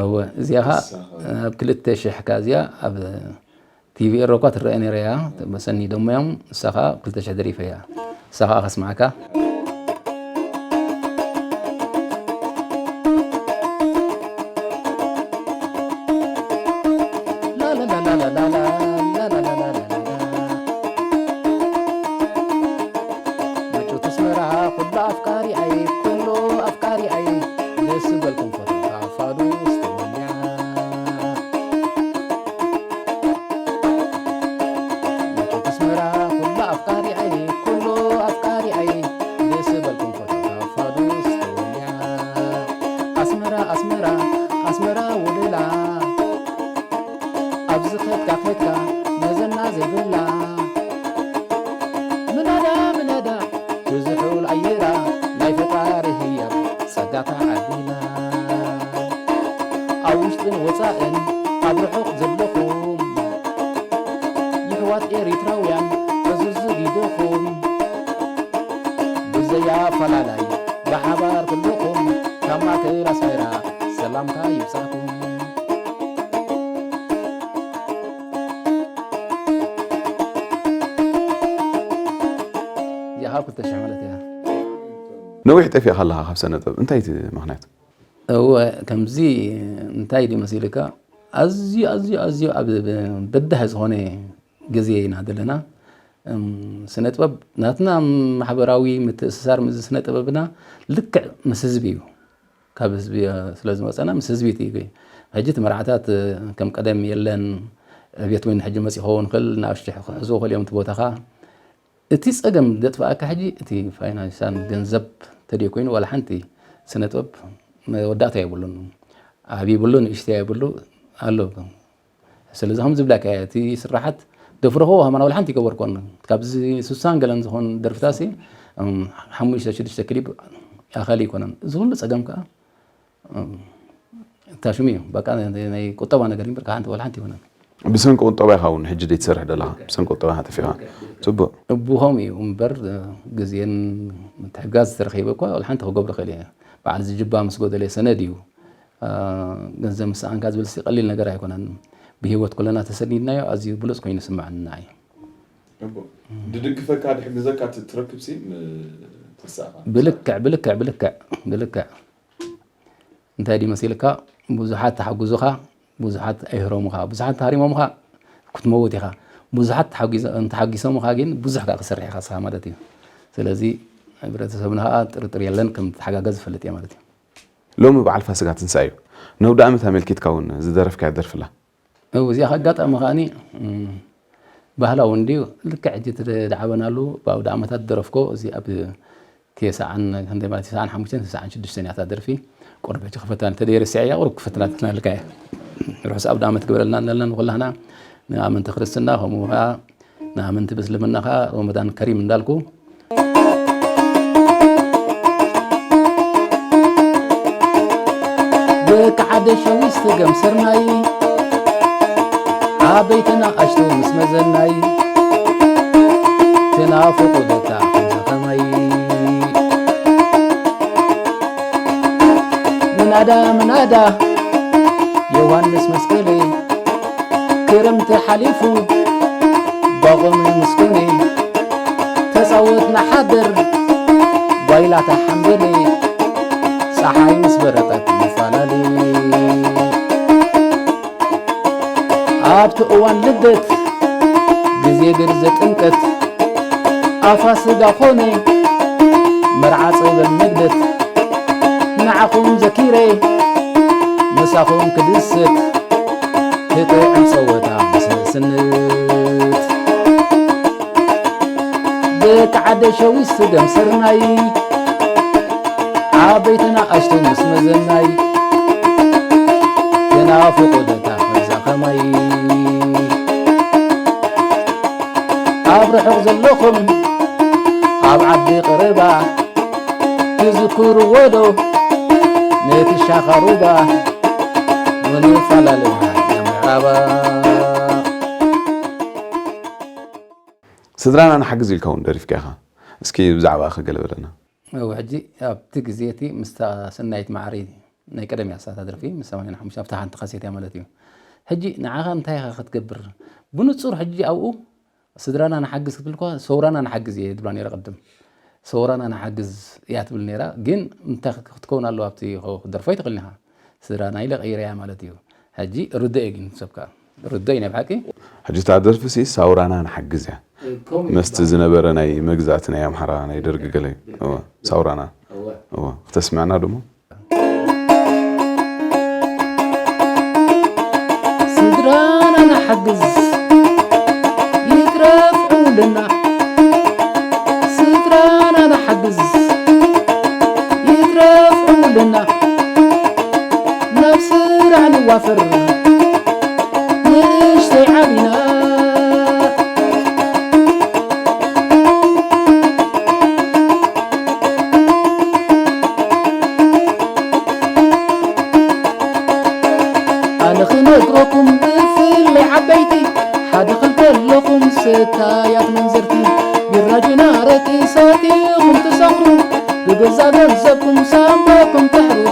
እወ፣ እዚኣ ኸኣ ንስኻ ኣብ ክልተ ሽሕ ከኣ እዚኣ ኣብ ቲቪ ኤረ እኳ ትረአ ነይራ እያ። መሰኒ ደሞ እዮም። ንሳ ኸኣ ኣብ ክልተ ሽሕ ደሪፈ እያ። ንሳ ኸኣ ከስምዓካ። መጩት ኣስመራ ኩሉ ኣፍቃሪኣይ፣ ኩሉ ኣፍቃሪኣይ፣ ደስ ዝበልኩም ፈተውታ ፋዱስ ተወሊዓ። መጩት ኣስመራ ኩሉ ኣፍቃሪኣይ፣ ኩሉ ኣፍቃሪኣይ፣ ደስ ዝበልኩም ፈተውታ ፋዱስ ተወሊዓ። ኣስመራ፣ ኣስመራ፣ ኣስመራ ወለላ፣ ኣብዚ ኸድካ ኸድካ መዘና ዘይብላ። ምናዳ ምናዳ ብዝሑል ኣየራ ናይ ፈጣሪ ህያብ ጸጋ ተዓዲላ። ኣብ ውሽጥን ወጻእን ኣብ ርሑቕ ዘለኹም ይሕዋት ኤሪትራውያን ዕዙዝ ኢድኹም ብዘይ ኣፈላላይ ብሓባር ኩልኹም ካብ ማእከል ኣስመራ ሰላምታ ይብጻሕኩም። እዚኣ ካብ ክልተ ሽሕ ማለት እያ። ነዊሕ ጠፊእካ ኣለኻ ካብ ስነ ጥበብ፣ እንታይ እቲ ምኽንያት? እወ፣ ከምዚ እንታይ ድዩ መሲልካ? ኣዝዩ፣ ኣዝዩ፣ ኣዝዩ ኣብ በዳሂ ዝኾነ ግዜ ኢና ዘለና። እም፣ ስነ ጥበብ ናትና ማሕበራዊ ምትእስሳር ምስዚ ስነ ጥበብና ልክዕ ምስ ህዝቢ እዩ። ካብ ህዝቢ፣ እ፣ ስለ ዝመጸና ምስ ህዝቢ እቲ፣ ሕጂ እቲ መርዓታት፣ እ፣ ከም ቀደም የለን። ዕብየት እውን ሕጂ መጺኡ ክኸውን ይኽእል፣ ንኣሽቱ ክሕዝዎ ይኽእሉ እዮም እቲ ቦታኻ። እቲ ጸገም ዘጥፍኣካ ሕጂ እቲ ፋይናንሻል ገንዘብ ተደይ ኮይኑ ዋላ ሓንቲ ስነ ጥበብ መወዳእታ የብሉን። ዓቢ ይብሉ፣ ንእሽተይ የብሉ ኣሎ። ስለዚ ከም ዝብላካ እየ፣ እቲ ስራሓት ደፍረኽዎ ከማን ዋላ ሓንቲ ይገበርኮን። ካብዚ ስሳን ገለን ዝኾን ደርፍታሲ፣ እም፣ ሓሙሽተ ሽዱሽተ ክሊፕ ኣኸል ኣይኮነን። እዚ ኩሉ ጸገም ከኣ፣ እም፣ እታ ሽሙ እዩ። በቃ ናይ ቁጠባ ነገር እምበር፣ ሓንቲ ዋላ ሓንቲ ኣይኮነን። ብሰንኪ ቁጠባ ኢኻ እውን ሕጂ ዘይትሰርሕ ዘለኻ። ብሰንኪ ቁጠባ ኢኻ ጠፊእኻ። ጽቡቕ። እቡ ከምኡ እዩ እምበር፣ ግዜን ምትሕጋዝ ተረኺበ እኳ ዋላ ሓንቲ ክገብሮ ክእል እየ። በዓል ዝጅባ ምስ ጎደለ ሰነድ እዩ። አ፣ ገንዘብ ምስ ሰኣንካ ዝብል ሲ ቀሊል ነገር ኣይኮነን። ብህይወት ኩለና ተሰኒድናዮ ኣዝዩ ብሉጽ ኮይኑ ይስምዓኒ ንዓይ። እቦ፣ ድድግፈካ ድሕግዘካ ት- ትረክብ ሲ ም- ትርሳእኻ። ብልክዕ ብልክዕ ብልክዕ ብልክዕ እንታይ ድዩ መሲልካ? ብዙሓት ተሓጉዙኻ፣ ብዙሓት ኣይህረሙኻ፣ ብዙሓት ተሃሪሞምኻ ክትመውት ኢኻ። ብዙሓት ተሓጊዞ- እንተሓጊሶምኻ ግን ብዙሕ ከዓ ክሰርሕ ኢኻ ንስኻ ማለት እዩ። ስለዚ ሕብረተሰብና ከዓ ጥርጥር የለን ከም ተሓጋገዝ ዝፈልጥ እየ ማለት እዩ። ሎሚ በዓል ፋሲጋ ትንሳኤ እዩ። ነውዲ ዓመት ኣመልኪትካ እውን ዝደረፍካያ ደርፍላ። እው እዚኣ ኣጋጣሚ ከዓኒ እም፣ ባህላዊ እንድዩ። ልክዕ ሕጂ ተዳዕበናሉ ብኣውደ ዓመታት ደረፍኮ እዚ ኣብ ተስዓን ክንደይ ማለት ተስዓን ሓሙሽተን ተስዓን ሽዱሽተን እያ እታ ደርፊ። ቁሩብ ሕጂ ክፈትና እንተደይረስዐያ ቁሩብ ክፈትና ትናልካ እየ። ርሑስ ኣውደ ዓመት ግበረልና እንላና ንኩላህና ንኣመንቲ ክርስትና ከምኡ ከዓ ንኣመንቲ ብስልምና ከዓ ረመዳን ከሪም እንዳልኩ ደቂ ሓደ ሸዊት ስገም ስርናይ ዓበይትና ኣሽቱ ምስ መዘናይ ትናፍቑ ደታ ከምዚ ከማይ ምናዳ ምናዳ ዮሃንስ መስቀሌ ክረምቲ ሓሊፉ ባቑም ምስኩኔ ተፃወትና ሓደር ጓይላታ ሓምበሌ ፀሓይ ምስ በረቐት ይፈላለ ኣብቲ እዋን ልደት ግዜ ግርዘ ጥምቀት ኣፋስጋ ኮነ መርዓ ፀበል መግደት ንዓኹም ዘኪረ ምሳኹም ክድስት ክጥዕም ፀወታ ምስንስንት ደቂ ዓደ ሸዊት ስገም ስርናይ ዓበይትና ኣሽቱ ምስ መዘናይ የናፍቑ ደታ ከምዛ ከማይ ኣብ ርሑቕ ዘለኹም ኣብ ዓዲ ቀረባ ትዝክርዎ ዶ ነቲ ሻኻ ሩባ ምንፈላለና ምዕራባ ስድራና ንሓግዝ ኢልካ እውን ደሪፍካ ኢኻ። እስኪ ብዛዕባ ኸ ገለ በለና። እው ሕጂ ኣብቲ ግዜ እቲ ምስታ ሰናይት ማዕሪ ናይ ቀደም እያ እሳታ ደርፊ ምስ ሰማንያን ሓሙሽተ ኣብታ ሓንቲ ካሴት እያ ማለት እዩ። ሕጂ ንዓኻ እንታይ ኢኻ ክትገብር ብንጹር ሕጂ ኣብኡ ስድራና ንሓግዝ ክትብል እኳ ሰውራና ንሓግዝ እየ ትብላ ነይራ ቅድም ሰውራና ንሓግዝ እያ ትብል ነይራ ግን እንታይ ክትከውን ኣለዋ ኣብቲ ክደርፎ ኣይትኽእልን ኢኻ ስድራና ኢለ ቀይረ እያ ማለት እዩ። ሕጂ ርዶ እየ ግን ሰብካ ርዶ እዩ ናይ ብሓቂ ሕጂ እታ ደርፊ ሲ ሳውራና ንሓግዝ እያ መስቲ ዝነበረ ናይ መግዛእቲ ናይ ኣምሓራ ናይ ደርጊ ገለ እዩ። እወ፣ ሳውራና እወ፣ ክተስምዕና ድሞ ስድራና ንሓግዝ ይትረፍ ዕውልና ስድራና ንሓግዝ ይትረፍ ዕውልና ናብ ስራሕ ንዋፈር ንእሽተይ ዓቢና ኣነ ክነግረኩም ብፍለይ ዓበይቲ ሓደ ክልተ ኣለኹም ስታያት መንዘርቲ ቢራ ጅን ኣረቂ ሰቲኹም ትሰኽሩ ብገዛ ገንዘብኩም ሳንባኩም ተሕርሩ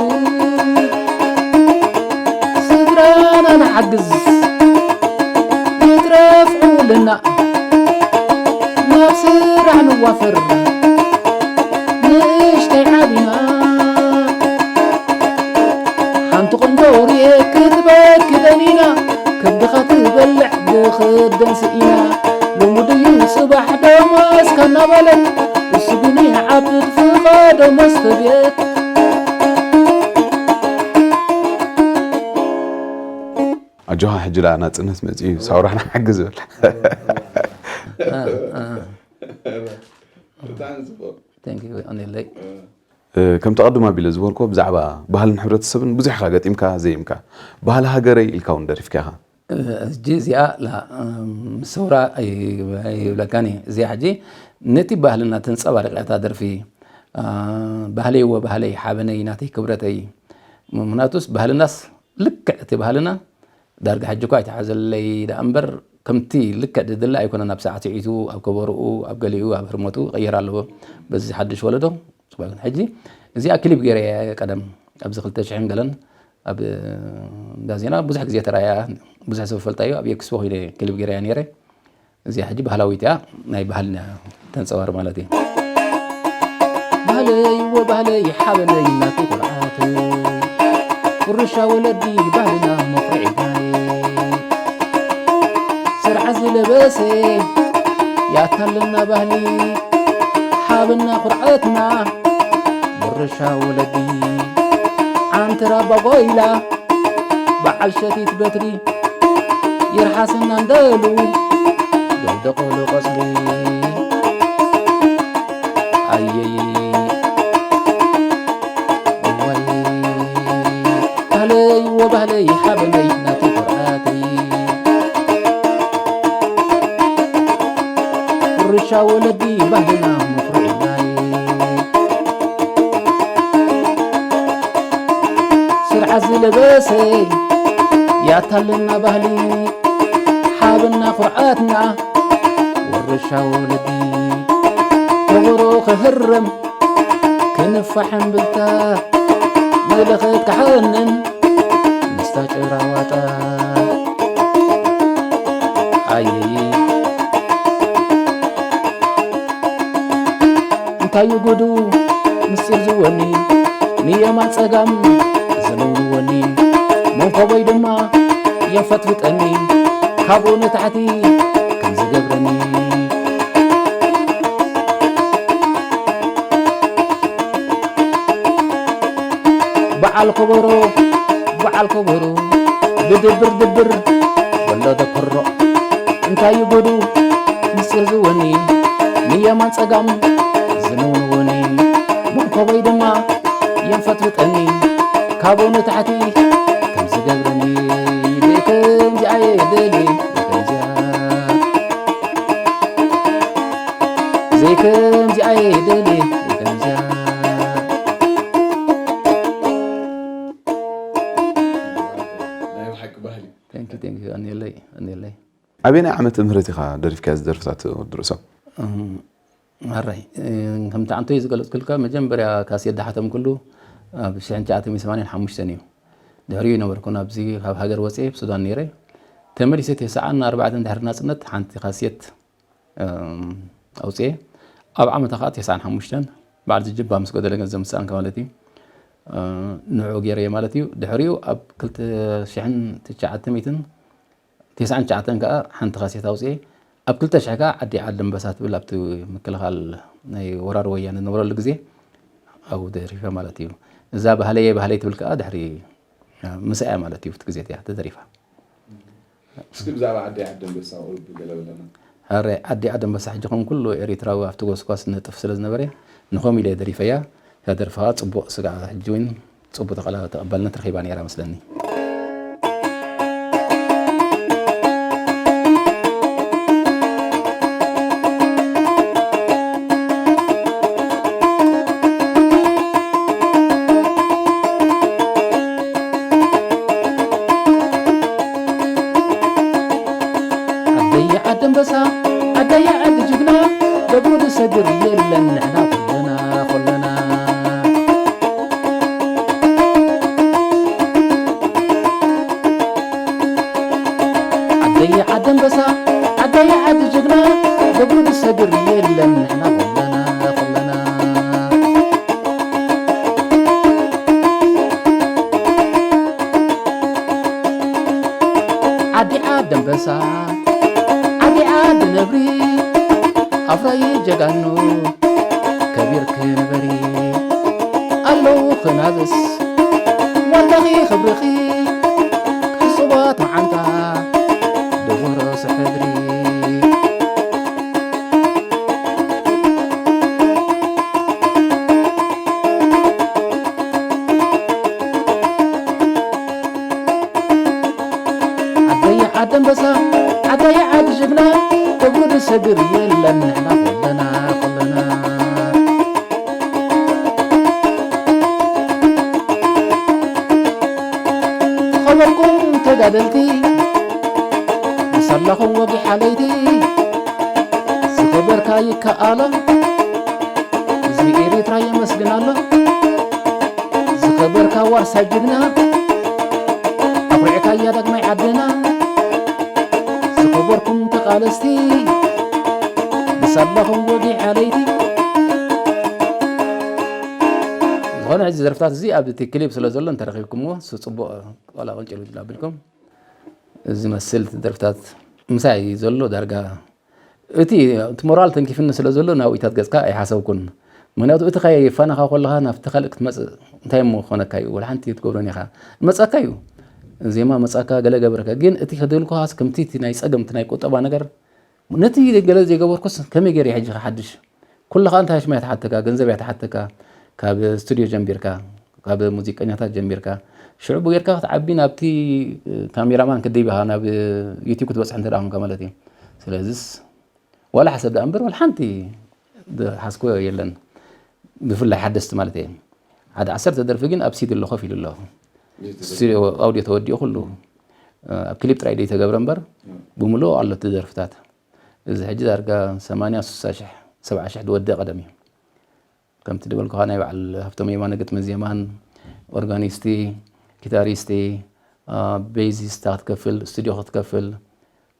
ስድራና ንሓግዝ ይትረፍ ዕውልና ናብ ስራሕ ንዋፈር ንእሽተይ ዓቢና ሓንቲ ቆንጆ ርኤ ክትበኪ ደኒና ከብድኻ ትበልዕ ብኽደን ስኢና ልሙድ እዩ ጽባሕ ደሞዝካ እናበለት እሱ ግን ይዓብድ ፍቓዶ መስተብየት ኣጆኻ ሕጂ ደኣ ናጽነት መጺኡ እዩ ሳውራና ሓግዝ በል። ብጣዕሚ ጽቡቕ Thank you ኣኔለይ ከምቲ ቀድም ኣቢለ ዝበልኮ ብዛዕባ ባህልን ሕብረተሰብን ብዙሕ ኢኻ ገጢምካ ዘይምካ ባህሊ ሃገረይ ኢልካ እውን ደሪፍካ ኢኻ። ሕጂ እዚኣ ላ ምስ ሰውራ ኣይብለካን እየ እዚኣ ሕጂ ነቲ ባህልና ተንፀባርቕ እያ እታ ደርፊ። ባህለይ ወ ባህለይ ሓበነይ ናተይ ክብረተይ ምክንያቱስ ባህልናስ ልክዕ እቲ ባህልና ዳርጋ ሕጂ እኳ ኣይተሓዘለይ ደኣ እምበር ከምቲ ልክዕ ድድለ ኣይኮነን ኣብ ሳዕስዒቱ ኣብ ከበሮኡ ኣብ ገሊኡ ኣብ ህርመቱ ይቕየር ኣለዎ በዚ ሓድሽ ወለዶ ጽቡቅ ይኹን ሕጂ እዚኣ ክሊፕ ገይረ እየ ቀደም ኣብዚ ክልተ ሽሕን ገለን ኣብ እንዳ ዜና ብዙሕ ግዜ ተራእያ፣ ብዙሕ ሰብ ፈልጣዮ። ኣብ ኤክስፖ ኮይነ ክሊፕ ገይረያ ነይረ። እዚኣ ሕጂ ባህላዊት እያ፣ ናይ ባህልና ተንጸባር ማለት እዩ። ባህለይ ወባህለይ ሓበነይ ናተይ ኩርዓት፣ ውርሻ ወለዲ ባህልና መኹርዒታይ፣ ስርዓት ዝለበሰ ያታለና ባህሊ ሓበና ኩርዓትና፣ ውርሻ ወለዲ ዓንተራ ባጓይላ በዓል ሸቲት በትሪ ይርሓሰና እንደሉ ደውደቐሉ ቆጽሊ። ኣየይ እዋይ ባህለይ ወባህለይ ሓበነይ ናተይ ኩርዓተይ፣ ውርሻ ወለዲ ባህልና መኹርዒናይ፣ ስርዓት ዝለበሰ ያታለና ባህሊ ሓበና ኩርዓትና፣ ውርሻ ወለዲ ከበሮ ክህረም ክንፋሕ እምብልታ፣ መለኸት ክሓንን ምስታ ጭራ ዋጣ። ኣየይ እንታዩ ጉዱ ምስጢር ዝወኒ፣ ንየማን ጸጋም ዝነውንወኒ፣ መንኮቦይ ድማ የንፈጥፍጠኒ፣ ካብኡ ንታሕቲ ከም ዝገብረኒ። በዓል ከበሮ፣ በዓል ከበሮ፣ ብድብር ድብር ወሎ ደኮሮ። እንታይ እዩ ጉዱ ምስጢር ዝወኒ፣ ንየማን ጸጋም ዝንውንወኒ፣ መንኮበይ ድማ የንፈጥፍጠኒ፣ ካብኡ ንታሕቲ ከም ዝገብረኒ። ደይ ከምዚኣ እየ ደልየ፣ ደይ ከምዚኣ፣ ዘይከምዚኣ እየ ደልየ፣ ደይ ከምዚኣ። ናይ ብሓቂ ባህሊ። Thank you, thank you። ኣንየለይ፣ ኣንየለይ። ኣበየናይ ዓመተ ምህረት ኢኻ ደሪፍካያ ዝደርፍታት ወዲ ርእሶም? እም፣ ኣራይ፣ እ፣ ከምቲ ዓንቶይ ዝገለጽኩልካ፣ መጀመርያ ካሴት ዝሓተምኩሉ ኣብ ሽሕን ትሽዓተ ሚእትን ሰማንያን ሓሙሽተን እዩ። ድሕሪኡ ይነበርኩን ኣብዚ ካብ ሃገር ወጽኤ ኣብ ሱዳን ነይረ። ተመሊሰ ተስዓን ኣርባዕተን ድሕሪ ናጽነት ሓንቲ ካሴት፣ እም፣ ኣውጽኤ። ኣብ ዓመታ ኸኣ ተስዓን ሓሙሽተን በዓል ዝጅባ ምስ ጎደለ ገንዘብ ምስኣንካ ማለት እዩ። እ፣ ንዕኡ ገይረዮ ማለት እዩ። ድሕሪኡ ኣብ ክልተ ሽሕን ትሽዓተ ሚእትን ተስዓን ትሽዓተን ከኣ ሓንቲ ካሴት ኣውጽኤ። ኣብ ክልተ ሽሕ ከኣ ዓዲ ዓዲ ኣንበሳ ትብል ኣብቲ ምክልኻል ናይ ወራር ወያነ ዝነበረሉ ግዜ ኣብኡ ደሪፈ ማለት እዩ። እዛ ባህለየ ባህለይ ትብል ከኣ ድሕሪ ምሳያ ማለት እዩ፣ ኣብቲ ግዜ እቲኣ ተደሪፋ። እስኪ ብዛዕባ ዓዲ ዓዲ ኣንበሳ ቁሩብ ገለ በለና። ኣረ፣ ዓዲ ዓዲ ኣንበሳ ሕጂ ከም ኩሉ ኤሪትራዊ ኣብቲ ጎስጓስ ነጥፍ ስለ ዝነበረ ንኸም ኢለ ደሪፈያ። እታ ደርፊ ኸኣ ጽቡቕ ስጋዕ ሕጂ እውን ጽቡቕ ተቐላ-፣ ተቐባልነት ረኺባ ነይራ መስለኒ። ዓደየ ዓዲ ኣንበሳ፣ ዓደየ ዓዲ ጅግና፣ ደብሩ ዝሰግር የለን ንሕና ኩለና፣ ኩለና። ዓደየ ዓዲ ኣንበሳ፣ ዓደየ ዓዲ ጅግና፣ ደብሩ ዝሰግር የለን ንሕና ኩለና፣ ኩለና። ዓዲ ዓዲ ኣንበሳ፣ ዓዲ ዓዲ ነብሪ፣ ኣፍራዪ ጀጋኑ፣ ከቢርኪ ንበሪ። ኣለዉ ክናብስ ዋልታኺ ክብርኺ፣ ክሱባት መዓንጣ፣ ደጎረስ ሕድሪ። ዓደየ ዓዲ ኣንበሳ፣ ዓደየ ዓዲ ጅግና፣ ክብሩ ዝሰግር የለን ንሕና ኩለና፣ ኩለና። ዝኸበርኩም ተጋደልቲ፣ ምስ ኣለኹም ወጊሓ ለይቲ፣ ዝኸበርካ ይከኣሎ፣ ህዝቢ ኤሪትራ የመስግን ኣሎ። ዝኸበርካ ዋርሳይ ጅግና፣ ኩርዕካያ ዳግማይ ዓድና ዝኸበርኩም ተቓለስቲ፣ ምስ ኣለኹም ወጊሕ ኣለይቲ። ዝኾነ ሕዚ ደርፍታት እዚ ኣብ እቲ ክሊፕ ስለ ዘሎ እንተረኺብኩምዎ፣ እሱ ጽቡቕ ቆላ ቅንጭል ውጭል ኣቢልኩም፣ እዚ መስል ደርፍታት ምሳይ ዘሎ ዳርጋ እቲ፣ እቲ ሞራል ተንኪፍኒ ስለ ዘሎ ናብኢታት ገጽካ ኣይሓሰብኩን። ምኽንያቱ እቲ ከይፋነኻ ከለኻ ናብቲ ካልእ ክትመጽእ እንታይ እሞ ክኾነካ እዩ? ወላ ሓንቲ ትገብሮን ኢኻ። ንመጸካ እዩ። ዜማ መጸካ፣ ገለ ገበረካ። ግን እቲ ከደልኩኻስ ከምቲ እቲ ናይ ጸገም፣ እቲ ናይ ቁጠባ ነገር፣ ነቲ ገለ ዘይገበርኩስ ከመይ ገይረ ሕጂ ክሓድሽ? ኩሉ ኸኣ እንታይ ሽማይ ተሓተካ፣ ገንዘብ እያ ተሓተካ። ካብ ስቱድዮ ጀሚርካ፣ ካብ ሙዚቀኛታት ጀሚርካ፣ ሽዑ ብጌርካ ክትዓቢ ናብቲ ካሜራማን ክትድይብ ኢኻ፣ ናብ ዩቲዩብ ክትበጽሕ እንተ ደኣ ኾንካ ማለት እዩ። ስለዚስ ዋላ ሓሰብ ደኣ እምበር ዋላ ሓንቲ ዝሓዝኮ የለን። ብፍላይ ሓደስቲ ማለት እየ። ሓደ ዓሰርተ ደርፊ ግን ኣብ ሲዲ ኣሎ ኮፍ ኢሉ ኣሎ። ስቱድዮ ኣውድዮ ተወዲኡ ኩሉ ኣብ ክሊፕ ጥራይ ደይተገብረ እምበር ብምሉኡ ኣሎ እቲ ደርፍታት። እዚ ሕጂ ዳርጋ ሰማንያ፣ ስሳ ሽሕ፣ ሰብዓ ሽሕ ዝወድእ ቀደም እዩ። ከምቲ ዝበልኩኻ ናይ በዓል ሃፍቶም የማነ ግጥሚ ዜማን፣ ኦርጋኒስቲ፣ ጊታሪስቲ፣ አ፣ ቤዚስታ ክትከፍል፣ ስቱድዮ ክትከፍል፣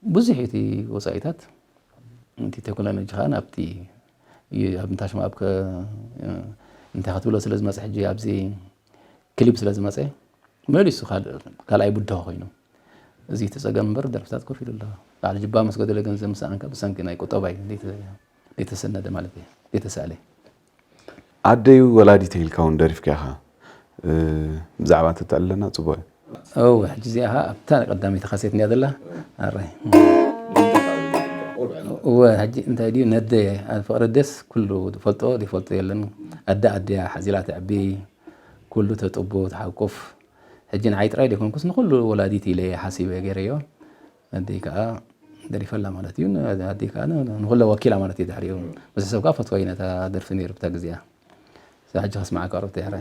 ብዙሕ እቲ ወጻኢታት እቲ ቴክኖሎጂ ኸኣ ናብቲ እዩ፣ ኣብ ምንታሽማ ኣብ ከ-፣ እንታይ ክትብሎ ስለ ዝመጽእ ሕጂ ኣብዚ ክሊፕ ስለ ዝመጸ መሊሱ ካል-፣ ካልኣይ ብድሆ ኮይኑ። እዚ እቲ ጸገም እምበር ደርፍታት ኮፍ ኢሉ ኣሎ። በዓል ጅባ ምስ ጎደለ ገንዘብ ምስ ሰኣንካ ብሰንኪ ናይ ቁጠባ እዩ ዘይተ-፣ ዘይተሰነደ ማለት እዩ፣ ዘይተሳእለ። ኣደይ ወላዲተይ ኢልካ እውን ደሪፍካ ኢኻ። እ፣ ብዛዕባ እንተተዕልለና ጽቡቕ እዩ። እወ፣ ሕጂ እዚኣ ኸኣ ኣብታ ቀዳመይቲ ካሴት እንድያ ዘላ። ኣራይ። እወ፣ ሕጂ እንታይ ድዩ፣ ነደ ኣብ ፍቕሪ ደስ ኩሉ ዝፈልጦ ዘይፈልጦ የለን። ኣደ ኣደያ ሓዚላ ተዕቢ፣ ኩሉ ተጥቡ፣ ትሓቁፍ። ሕጂ ንዓይ ጥራይ ዘይኮንኩስ ንኹሉ ወላዲት ኢለ እየ ሓሲበ ገይረዮ። ኣደይ ከኣ ደሪፈላ ማለት እዩ። ኣደይ ከኣ ን-፣ ንኹለ ወኪላ ማለት እዩ ድሕሪኡ። ብዙሕ ሰብ ከኣ ፈትዋ እዩ ነታ ደርፊ ነይሩ ብታ ግዜኣ። እዛ ሕጂ ከስምዓካ ቀረብቲ ድሕረ።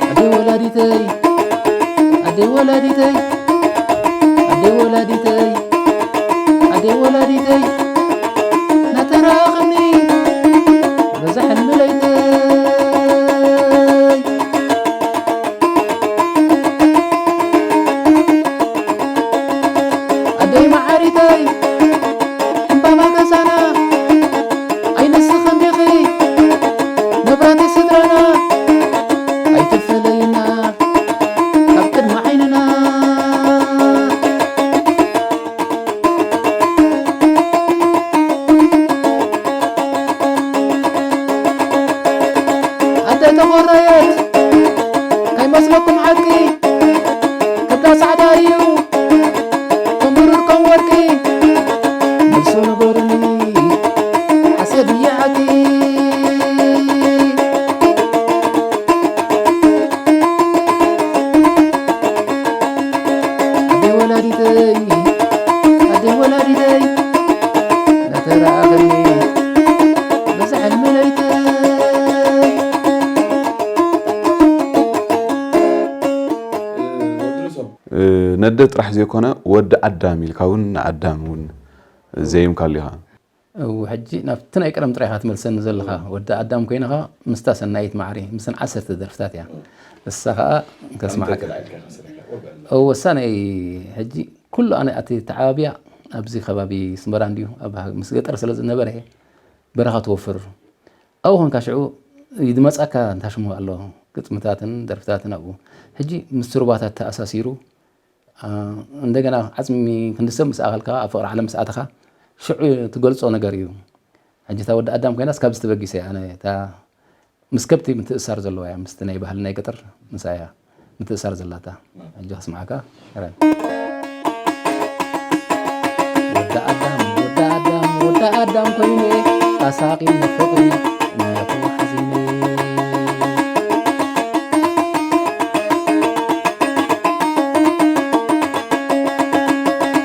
ኣደይ ወላዲተይ፣ ኣደይ ወላዲተይ፣ ኣደይ ወላዲተይ፣ ኣደይ ወላዲተይ፣ ናተራኸብኒ በዛ ሕልሚ ለይተይ። ኣደይ መዓሪተይ፣ ዕምባባ ገዛና፣ ኣይንስኽን ዲኺ መብራህቲ ስድራና፣ ኣይትፈለይና ካብ ቅድሚ ዓይንና። ኣደ ተኾረየት ከይመስለኩም ሓቂ፣ ከብዳ ጻዕዳ እዩ፣ ተምብርር ከም ወርቂ፣ መልሱ ንገሩኒ፣ ሓሴት እየ ሓቂ። ኣደይ ወላዲተይ፣ ኣደይ ወላዲተይ፣ ናተራእኸኒ በዛ ሕልሚ ለይተይ። እ፣ ነደ ጥራሕ ዘይኮነ ወዲ ኣዳም ኢልካ እውን ንኣዳም እውን ዘይምካሉ ኢኻ። እው፣ ሕጂ ናብቲ ናይ ቀደም ጥራይ ኢኻ ትመልሰኒ ዘለኻ። ወዲ ኣዳም ኮይንኻ ምስታ ሰናይት ማዕሪ፣ ምስን ዓሰርተ ደርፍታት እያ። እሳ ኸኣ ከስምዓካ። ኣንተ ተላዒልካ ኢኻ ሰሪሕካ፣ ቁርብ በል። እው፣ እሳ ናይ ሕጂ ኩሉ ኣነ ኣቲ ተዓባቢያ ኣብዚ ከባቢ ስመራ እንድዩ፣ ኣብ ሃ-፣ ምስ ገጠር ስለ ዝነበረ በረኻ ትወፍር። ኣብኡ ኾንካ ሽዑ ይድመጻካ እንታሽሙ ኣሎ፣ ግጥምታትን ደርፍታትን ኣብኡ። ሕጂ ምስ ሩባታት ተኣሳሲሩ አ፣ እንደገና ዓጽሚ ክንዲ ሰብ ምስ ኣኸልካ፣ ኣብ ፍቕሪ ዓለም ምስ ኣተኻ፣ ሽዑ ትገልጾ ነገር እዩ። ሕጂ እታ ወዲ ኣዳም ኮይናስ ካብዚ ተበጊሰ እየ ኣነ፣ እታ ምስ ከብቲ ምትእሳር ዘለዋ እያ፣ ምስቲ ናይ ባህሊ ናይ ገጠር ምሳያ ምትእሳር ዘላታ። ሕጂ ከስምዓካ፣ ሕራይ። ወዲ ኣዳም፣ ወዲ ኣዳም፣ ወዲ ኣዳም ኮይነ፣ ኣሳቒ ንፍቕሪ፣ ንኹን ሓዚነ።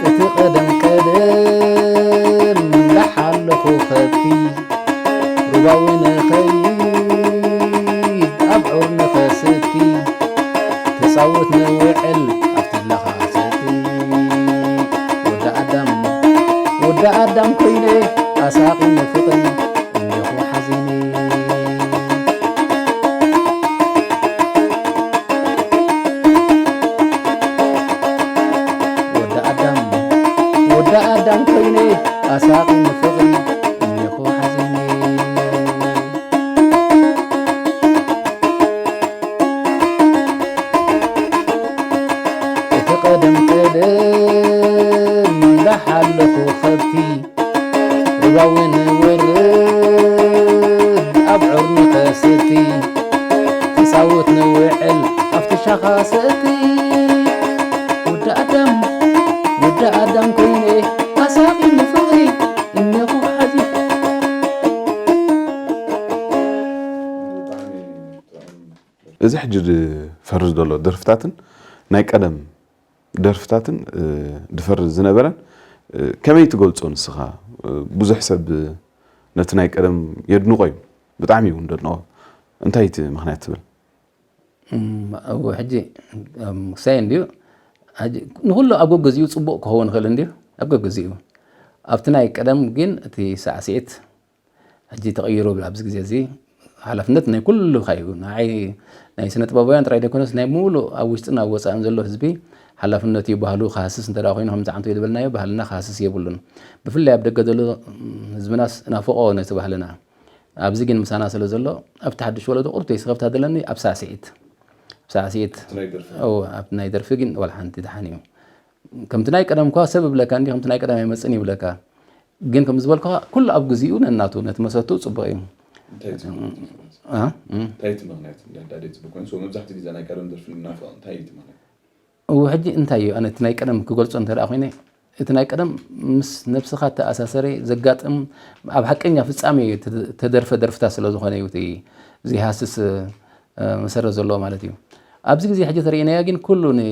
እቲ ቀደም ቀደም ምብላሕ ኣለኹ ከብቲ፣ ሩባ እውን ኸይድ ኣብ ዑር ንኸሰቲ፣ ተጻወት ንውዕል ኣብቲ ለኻ ሰቲ። ኣሳቒኒ ፍቕሪ እንዲኹ ሓዚኒ። ወዲ ኣዳም፣ ወዲ ኣዳም ኮይነ ኣሳቒኒ ፍቕሪ እንዲኹ ሓዚኒ። እቲ ቀደም ቀደም ይላሓለኹ ከብቲ፣ ሩባ እውን ወርድ ኣብ ዑር ንኸሰቲ፣ ክጻወት ንውዕል ኣብቲ ሻኻ ሰቲ። ወዲ ኣዳም፣ ወዲ ኣዳም ኮይነ ኣሳቒኒ ፍቕሪ እኔኹ ሓዚ። እዚ ሕጂ ዝፈሪ ዘሎ ደርፍታትን ናይ ቀደም ደርፍታትን፣ እ፣ ዝፈሪ ዝነበረን፣ እ፣ ከመይ ትገልጾ ንስኻ? እ፣ ብዙሕ ሰብ ነቲ ናይ ቀደም የድንቖ እዩ፣ ብጣዕሚ እውን ደድንቖ። እንታይ እቲ ምኽንያት ትብል? እም፣ ኣብኡ ሕጂ፣ እም፣ ክሳይ እንድዩ፣ ሕጂ ንኹሉ ኣብ ገገዚኡ ጽቡቕ ክኸውን ይኽእል እንድዩ፣ ኣብ ገገዚኡ። ኣብቲ ናይ ቀደም ግን እቲ ሳዕስዒት ሕጂ ተቐይሩ ብላ ኣብዚ ግዜ እዚ ሓላፍነት ናይ ኩሉኻ እዩ። ንዓይ ናይ ስነ ጥበባውያን ጥራይ ዘይኮነስ ናይ ሙሉእ ኣብ ውሽጥን ኣብ ወጻእን ዘሎ ህዝቢ ሓላፍነት እዩ። ባህሉ ክሃስስ እንተ ደኣ ኮይኑ ከምዚ ዓንቶ ዝበልናዮ ባህልና ክሃስስ የብሉን። ብፍላይ ኣብ ደገ ዘሎ ህዝብናስ ናፍቆ ነቲ ባህልና። ኣብዚ ግን ምሳና ስለ ዘሎ ኣብቲ ሓድሽ ወለዶ ቁርተይ ስኸፍታ ዘለኒ ኣብ ሳዕስዒት ሳዕስዒት ኣብቲ ናይ ደርፊ ግን ዋላ ሓንቲ ድሓን እዩ። ከምቲ ናይ ቀደም እኳ ሰብ እብለካ እንዲ ከምቲ ናይ ቀደም ኣይመፅን ይብለካ። ግን ከም ዝበልኩኻ ኩሉ ኣብ ግዚኡ ነናቱ ነቲ መሰቱ ፅቡቕ እዩ። እንታይ እቲ ምኽንያት? አ? እም። እንታይ እቲ ምኽንያት? እንዳ- እንዳ ደይ ፅቡቕ ኮይኑ፣ so መብዛሕትኡ ግዜ ናይ ቀደም ደርፊ ንናፍቕ እንታይ እዩ እቲ ምኽንያት? እው ሕጂ እንታይ እዩ ኣነ እቲ ናይ ቀደም ክገልፆ እንተ ደኣ ኮይነ እቲ ናይ ቀደም ምስ ነብስኻ ተኣሳሰረ ዘጋጥም ኣብ ሓቀኛ ፍጻሜ ተደርፈ ደርፍታት ስለ ዝኾነ እዩ እቲ ዘይሃስስ እ፣ መሰረት ዘለዎ ማለት እዩ። ኣብዚ ግዜ ሕጂ ተርእናዮ ግን ኩሉ ን-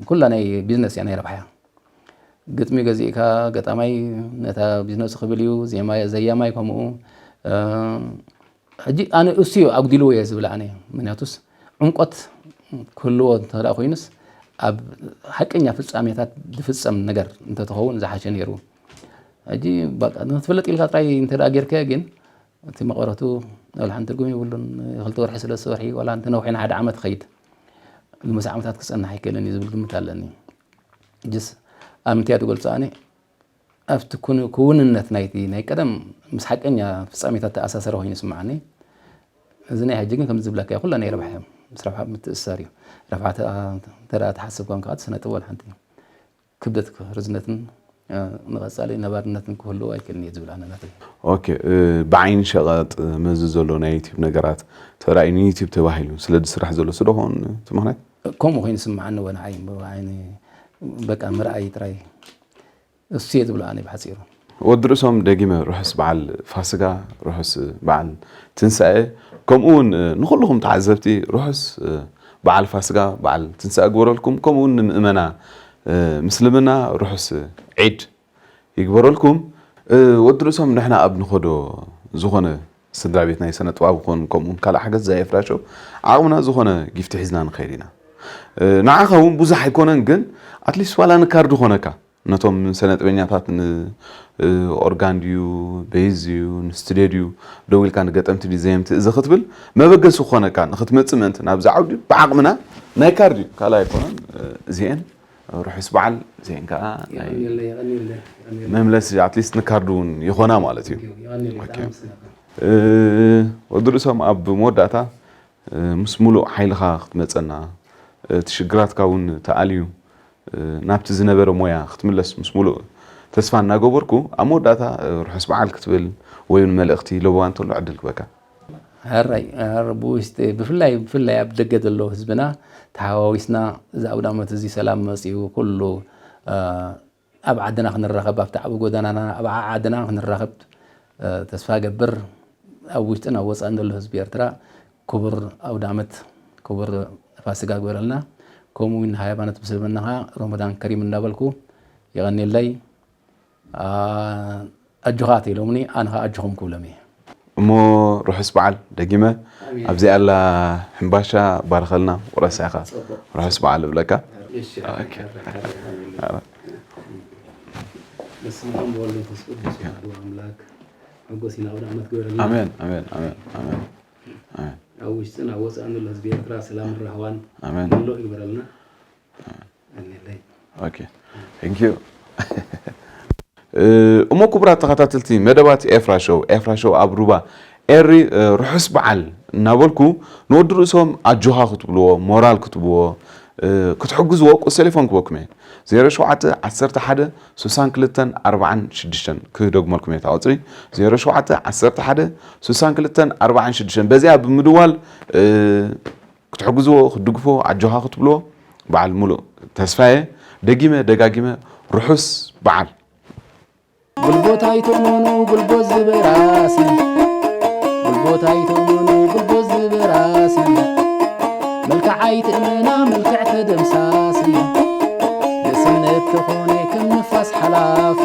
ኩላ ናይ ቢዝነስ እያ ናይ ረብሓ እያ። ግጥሚ ገዚእካ ገጣማይ ነታ ቢዝነሱ ክብል እዩ፣ ዜማ- ዘያማይ ከምኡ። እ፣ ሕጂ ኣነ እሱ እዩ ኣጉዲልዎ እየ ዝብል ኣነ። ምክንያቱስ ዕምቆት ክህልዎ እንተ ደኣ ኮይኑስ ኣብ ሓቀኛ ፍጻሜታት ዝፍጸም ነገር እንተትኸውን ዝሓሸ ነይሩ። ሕጂ በቃ ንክትፍለጥ ኢልካ ጥራይ እንተ ደኣ ጌርካዮ ግን እቲ መቐረቱ ዋላ ሓንቲ ትርጉም የብሉን። ክልተ ወርሒ፣ ሰለስተ ወርሒ ዋላ እንተ ነውሒ ንሓደ ዓመት ይኸይድ። ንመስ ዓመታት ክጸንሕ ኣይክእልን እዩ ዝብል ግምት ኣለኒ። ሕጅስ ኣብ ምንታይ እየ ዝገልጾ ኣነ ኣብቲ ኩን- ክውንነት ናይቲ ናይ ቀደም ምስ ሓቀኛ ፍጻሜታት ተኣሳሰረ ኮይኑ ይስምዓኒ። እዚ ናይ ሕጂ ግን ከምዚ ዝብለካ ኩላ ናይ ረብሓ እዮም። ምስ ረብሓ ምትእስሳር እዩ። ረብሓ እንተ ደኣ ትሓስብ ኮንካ እቲ ስነ ጥበብ ዋላ ሓንቲ ክብደት ርዝነትን ንቐጻሊ ነባርነትን ክህልዎ ኣይክእልን እየ ዝብል ኣነ ናተይ። ኦኬ፣ እ፣ ብዓይኒ ሸቐጥ መዚ ዘሎ ናይ ዩቲብ ነገራት ተራእዩ ንዩቲብ ተባሂሉ ስለ ዝስራሕ ዘሎ ስዶ ኾን እቲ ምኽንያት? ከምኡ ኮይኑ ስምዓኒ ወ ንዓይ ብዓይኒ በቃ ምርኣይ ጥራይ እሱ እየ ዝብሎ ኣነ ብሓጺሩ። ወዲ ርእሶም ደጊመ ርሑስ በዓል ፋስጋ፣ ርሑስ በዓል ትንሳኤ፣ ከምኡ እውን ንኹልኹም ተዓዘብቲ ርሑስ በዓል ፋስጋ፣ በዓል ትንሳኤ ግበረልኩም፣ ከምኡ እውን ንምእመና ምስልምና ርሑስ ዒድ ይግበረልኩም። ወዲ ርእሶም ንሕና ኣብ ንኸዶ ዝኾነ ስድራ ቤት ናይ ሰነ ጥባብ ኾን ከምኡ እውን ካልእ ሓገዝ ዛየፍራሾ ዓቕምና ዝኾነ ጊፍቲ ሒዝና ንኸይድ ኢና። ንዓኻ እውን ብዙሕ ኣይኮነን ግን ኣትሊስት ዋላ ንካርድ ኾነካ ነቶም ሰነጥበኛታት ንኦርጋን ድዩ ቤዝ ድዩ ንስቱድዮ ድዩ ደው ኢልካ ንገጠምቲ ድዩ ዘየምቲ እዚ ክትብል መበገሲ ክኾነካ ንክትመፅእ ምእንቲ ናብዚ ዓውዲ ብዓቕምና ናይ ካርድ እዩ ካልእ ኣይኮነን። እዚአን ርሑስ በዓል እዚአን ከዓ ናይ መምለሲ ኣትሊስት ንካርድ እውን ይኾና ማለት እዩ። ወዲ ርእሶም ኣብ መወዳእታ ምስ ሙሉእ ሓይልኻ ክትመፀና እቲ ሽግራትካ እውን ተኣልዩ ናብቲ ዝነበረ ሞያ ክትምለስ ምስ ሙሉእ ተስፋ እናገበርኩ ኣብ መወዳእታ ርሑስ በዓል ክትብል ወይ እውን መልእኽቲ ለበዋ እንተሎ ዕድል ክበካ። ሕራይ ብውሽጢ ብፍላይ ብፍላይ ኣብ ደገ ዘሎ ህዝብና ተሓዋዊስና እዚ ኣውዳመት እዚ ሰላም መፅኡ ኩሉ ኣብ ዓድና ክንራኸብ ኣብቲ ዓቢ ጎደናና ኣብ ዓዓድና ክንራኸብ ተስፋ ገብር። ኣብ ውሽጥን ኣብ ወፃእን ዘሎ ህዝቢ ኤርትራ ክቡር ኣውዳመት ክቡር ፋሲጋ ግበረልና። ከምኡ እውን ሃይማኖት ምስልምና ከዓ ሮመዳን ከሪም እንዳበልኩ የቐንየለይ። ኣጆኻ ተኢሎምኒ ኣነ ከዓ ኣጆኹም ክብሎም እየ። እሞ ርሑስ በዓል ደጊመ ኣብዚኣ ኣላ ሕምባሻ ባርኸልና ቁረሳ ኢኻ። ርሑስ በዓል እብለካ። እሺ፣ ኦኬ። ኣረ፣ ኣረ፣ ኣረ፣ ኣረ። በስመ አብ ወወልድ ወመንፈስ ቅዱስ አሐዱ አምላክ። ሓጎስ ኢና ኣብ ዓመት ግበረልና። ኣሜን ኣሜን ኣሜን ኣሜን ኣሜን ኣብ ውሽጥን ኣብ ወፃእን ዘሎ ህዝቢ ኤርትራ ሰላምን ራህዋን ኣሜን ምሉእ ይግበረልና። ኣሜን። ኦኬ thank you እሞ ክቡራት ተኸታተልቲ መደባት ኤፍራ ሾው ኤፍራ ሾው ኣብ ሩባ ኤሪ ርሑስ በዓል እናበልኩ ንወዲ ርእሶም ኣጆኻ ክትብልዎ ሞራል ክትብዎ ክትሕግዝዎ ቁስ ቴሌፎን ክበኩም እየ 07 11 62 46 ክደግመልኩም እየ ቁፅሪ 07 11 62 46 በዚኣ ብምድዋል ክትሕግዝዎ ክትድግፎ ኣጆኻ ክትብልዎ በዓል ሙሉእ ተስፋየ ደጊመ ደጋጊመ ርሑስ በዓል ጉልቦት ኣይትእመኑ ጉልቦት ዝበራሲ ጉልቦት ኣይትእመኑ ጉልቦት ዝበራሲ መልክዕ ኣይትእመና መልክዕ ተደምሳሲ ንእስነት ተኾነ ከም ንፋስ ሓላፊ